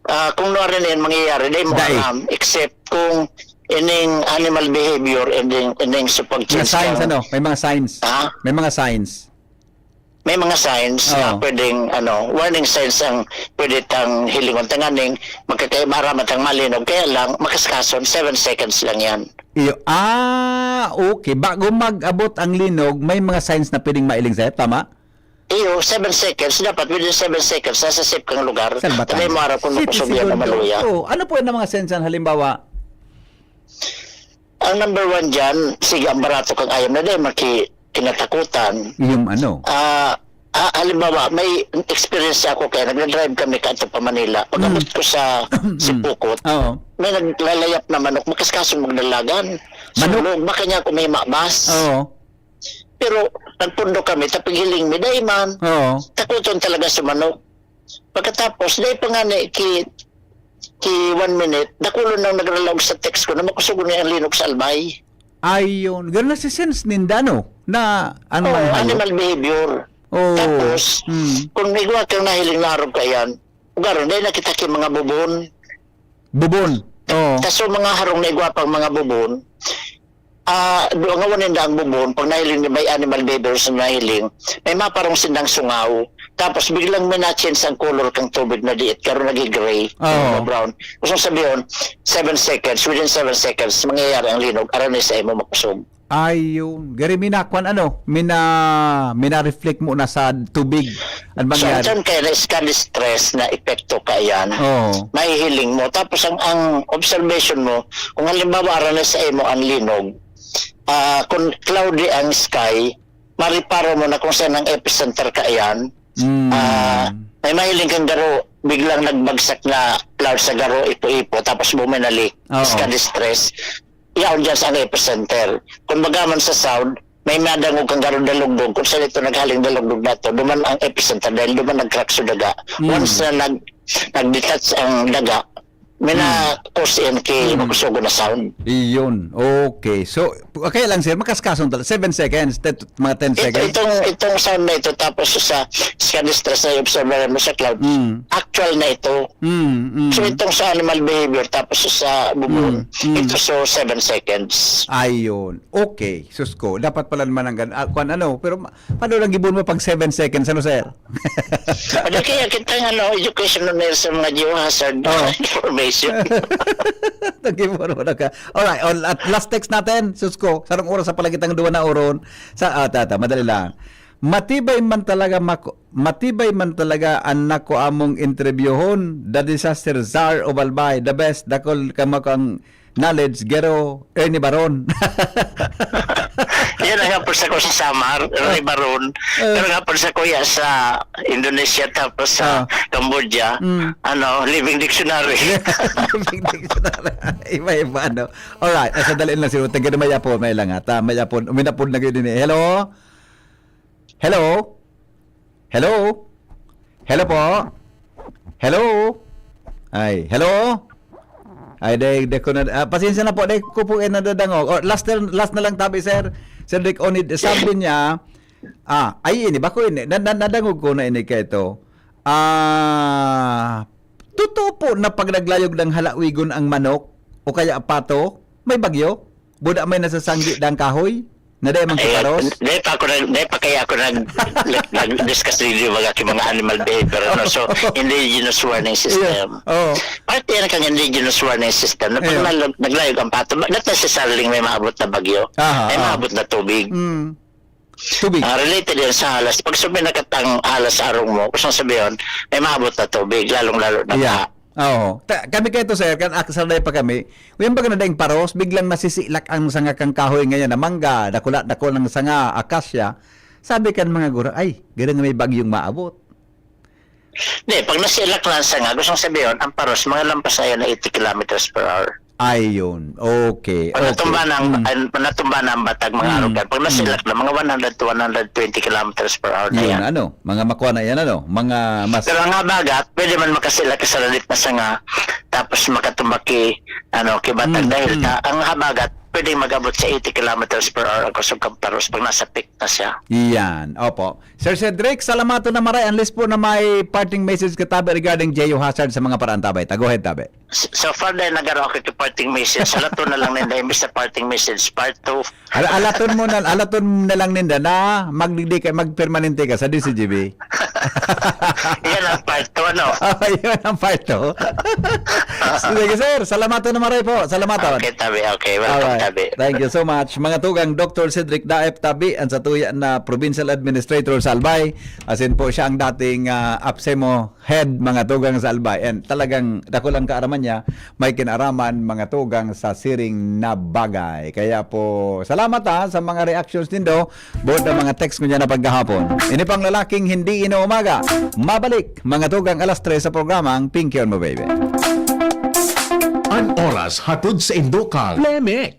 ah, kung ano rin yan mangyayari, di mo Dai. alam. Except kung ining animal behavior, ining, ining supag Mga signs, ano? May mga signs. Ha? May mga signs. May mga signs na Oo. pwedeng, ano, warning signs ang pwede tang hilingon. Tanganing, magkakaiba raman tang malinog. Kaya lang, makaskason, seven seconds lang yan. Iyo. Ah, okay. Bago mag-abot ang linog, may mga signs na pwedeng mailing sa'yo. Tama? Iyo, seven seconds. Dapat within seven seconds, nasa safe kang lugar. Salbatan. Tanay mo araw kung Siti makusog yan na segundo. maluya. Oh, ano po yung mga signs yan? Halimbawa, Ang number one dyan, sige, ang barato kang ayam na dahil maki, kinatakutan. yung ano? Ah, Ah, halimbawa, may experience ako kaya nagdadrive kami kadto pa Manila. Pag-abot Mm. ko sa Mm. Sipukot, Oo. may naglalayap na manok, makaskaso magdalagan. Manok? Sulog, baka niya ako may mabas. Oo. Pero nagpundo kami, tapighiling mi, dai man. Oo. Takuton talaga sa manok. Pagkatapos, dai pa nga ni ki, ki one minute, dakulon nang nagralaog sa text ko na makusog ni ang linog sa albay. Ayun. Ganun na si sense ninda, no? Na, ano Oo, man hayo? Animal behavior. Oo. Tapos, Mm. kung igwa kang nahiling na arog ka yan, ugaron, dahil nakita ki mga bubon. Bubon. Oo. Tas yung mga harong na igwa pang mga bubon, ah, do, ang awan ninda ang bubon, pag nahiling ni may animal behavior sa nahiling, may maparong sindang sungaw. Tapos biglang may na-change ang color kang tubig na diit, karon nagigray, Oo. brown. Gusto sabihin, seven seconds, within seven seconds, mangyayari ang linog, aron sa imo makusog. Ayun. Gari, minakwan, ano, mina-, mina-reflect mo na sa tubig. Ano So, mangyari? Ang kaya na scan stress na epekto ka yan, Oo. mahihiling mo. Tapos ang, ang observation mo, kung halimbawa, aron sa imo ang linog, ah, kung cloudy ang sky, mariparo mo na kung saan ang epicenter ka yan. Mm. Ah, may mahiling kang garo, biglang nagbagsak na cloud sa garo, ipo-ipo, tapos buminalik, Oo. Scan stress. Yaon dyan sa epicenter. Kung baga man sa sound, may madangog kang garo dalugdog, kung saan ito naghaling dalugdog na to, duman ang epicenter dahil duman nag-crack sa daga. Mm. Once na nag-, nag-detach ang daga, may Mm. na cause yan kay Mm. makusugo na sound. Iyon. Okay. So, kaya lang, sir, makaskason talaga. Seven seconds, tet-, mga ten Ito, seconds. itong, itong sound na ito, tapos sa scan stress na observer mo sa cloud, Mm. actual na ito. Mm, mm. So, itong sa animal behavior, tapos sa bubon, Mm, mm. ito so seven seconds. Ayun. Okay. Sus ko, dapat pala naman ang gan-, ah, kwan ano, pero ma-, paano lang gibon mo pag seven seconds, ano, sir? Ano kaya kitang, ano, education on air sa mga geohazard Oo. information? Nagibon mo na ka. Alright, on, at last text natin, sus ko, sarong oras sa palagitang duwa na oron. Sa, ah, tata, madali lang. Matibay man talaga mako-, matibay man talaga an nako among interbyuhon, the disaster czar of Albay, the best, dakul kamo kang knowledge, Gero Ernie Baron. Yan ang hapon sa ko sa Samar, Ernie Baron. Ah. Pero ang hapon sa kuya sa Indonesia, tapos sa Ah. Cambodia, Mm. ano, living dictionary. Living dictionary. Iba-iba, ano? Alright, ah, sandali lang, sir. Taga na may apod, may lang, ha? Ta-, may apod, uminapod na kayo din, eh. Hello? Hello? Hello? Hello po? Hello? Ay, hello? Ay, day, day ko na, ah, pasensya na po, day ko po, eh, nadadangog. Oh, last na, last na lang tabi, sir. Sir Rick Onid, sabi niya, ah, ay, ini, bako ini, na, na, nadangog ko na ini kay ito. Ah, totoo po na pag naglayog ng halawigon ang manok o kaya pato, may bagyo? Buda may nasasanggi dang kahoy? Na dai man Eh, kiparos? Dai pa ako nag-, dai pa kaya ako nag-, nag-, nag-discuss dito mga, mga animal behavior, ano? So, indigenous warning system. Yeah. Oo. Parte yan kang indigenous warning system. Na pag Yeah. nag-, naglayog ang pato, not necessarily may maabot na bagyo. Aha, May aha. maabot na tubig. Mm. Tubig. Ah, related yan sa halas. Pag suminakat ang halas sa arong mo, gusto sabihin, may maabot na tubig, lalong-lalo na Yeah. baha. Oo. Ta-, kami kayo to, sir, kan ak-, sanay pa kami. Uyan baga na daing paros, biglang nasisilak ang sanga kang kahoy ngayon na mangga, dakula-dakula ng sanga, akasya. Sabi kan mga guro, "Ay, ganun nga may bagyong maabot." Hindi, pag nasilak na ang sanga, gusto sabihin, ang paros, mga lampas na yun na eighty kilometers per hour. Ayun. Okay, Pag okay. natumba na ang, Mm. ay, pag natumba na ang batag, mga Mm. arugan, pag nasilak Mm. na, mga one hundred to one hundred twenty kilometers per hour na Yun, yan. ano, mga makuha na yan, ano, mga mas Pero ang habagat, pwede man makasilak sa lalit na sanga, tapos makatumba ki, ano, ki batag Mm, dahil mm. ta, ang habagat, pwedeng mag-abot sa eighty kilometers per hour ang kusog kang paros pag nasa peak na siya. Yan, opo. Sir Cedric, salamaton na maray. Unless po na may parting message ka, tabi, regarding geohazard sa mga paraang, tabi. Go ahead, tabi. S-, so far, dahil nagaro ako yung parting message, alaton na lang ninda, imbis na parting message, part two. Ala-, alaton mo na, alaton na lang ninda na magdigdi ka, magpermanente ka sa D C G B. Yan ang part two, ano? Ah, yun ang part two. Sige, sir. Salamatan na maray po. Salamatan. Okay, tabi. Okay, welcome, Alright. Tabi. Thank you so much. Mga tugang, Doctor Cedric Daep Tabi, ang satuya na Provincial Administrator sa Albay. Asin po siya ang dating ah, APSEMO head, mga tugang, sa Albay. And talagang dakulang kaaraman niya, may kinaraman, mga tugang, sa siring na bagay. Kaya po, salamat ha, sa mga reactions nindo, both na mga text ko niya na pagkahapon. Ini pang lalaking hindi inoomaga. Mabalik, mga tugang, alas tres sa programang Pinky on Mo Baby. An oras hatod sa Indokal. Lemek.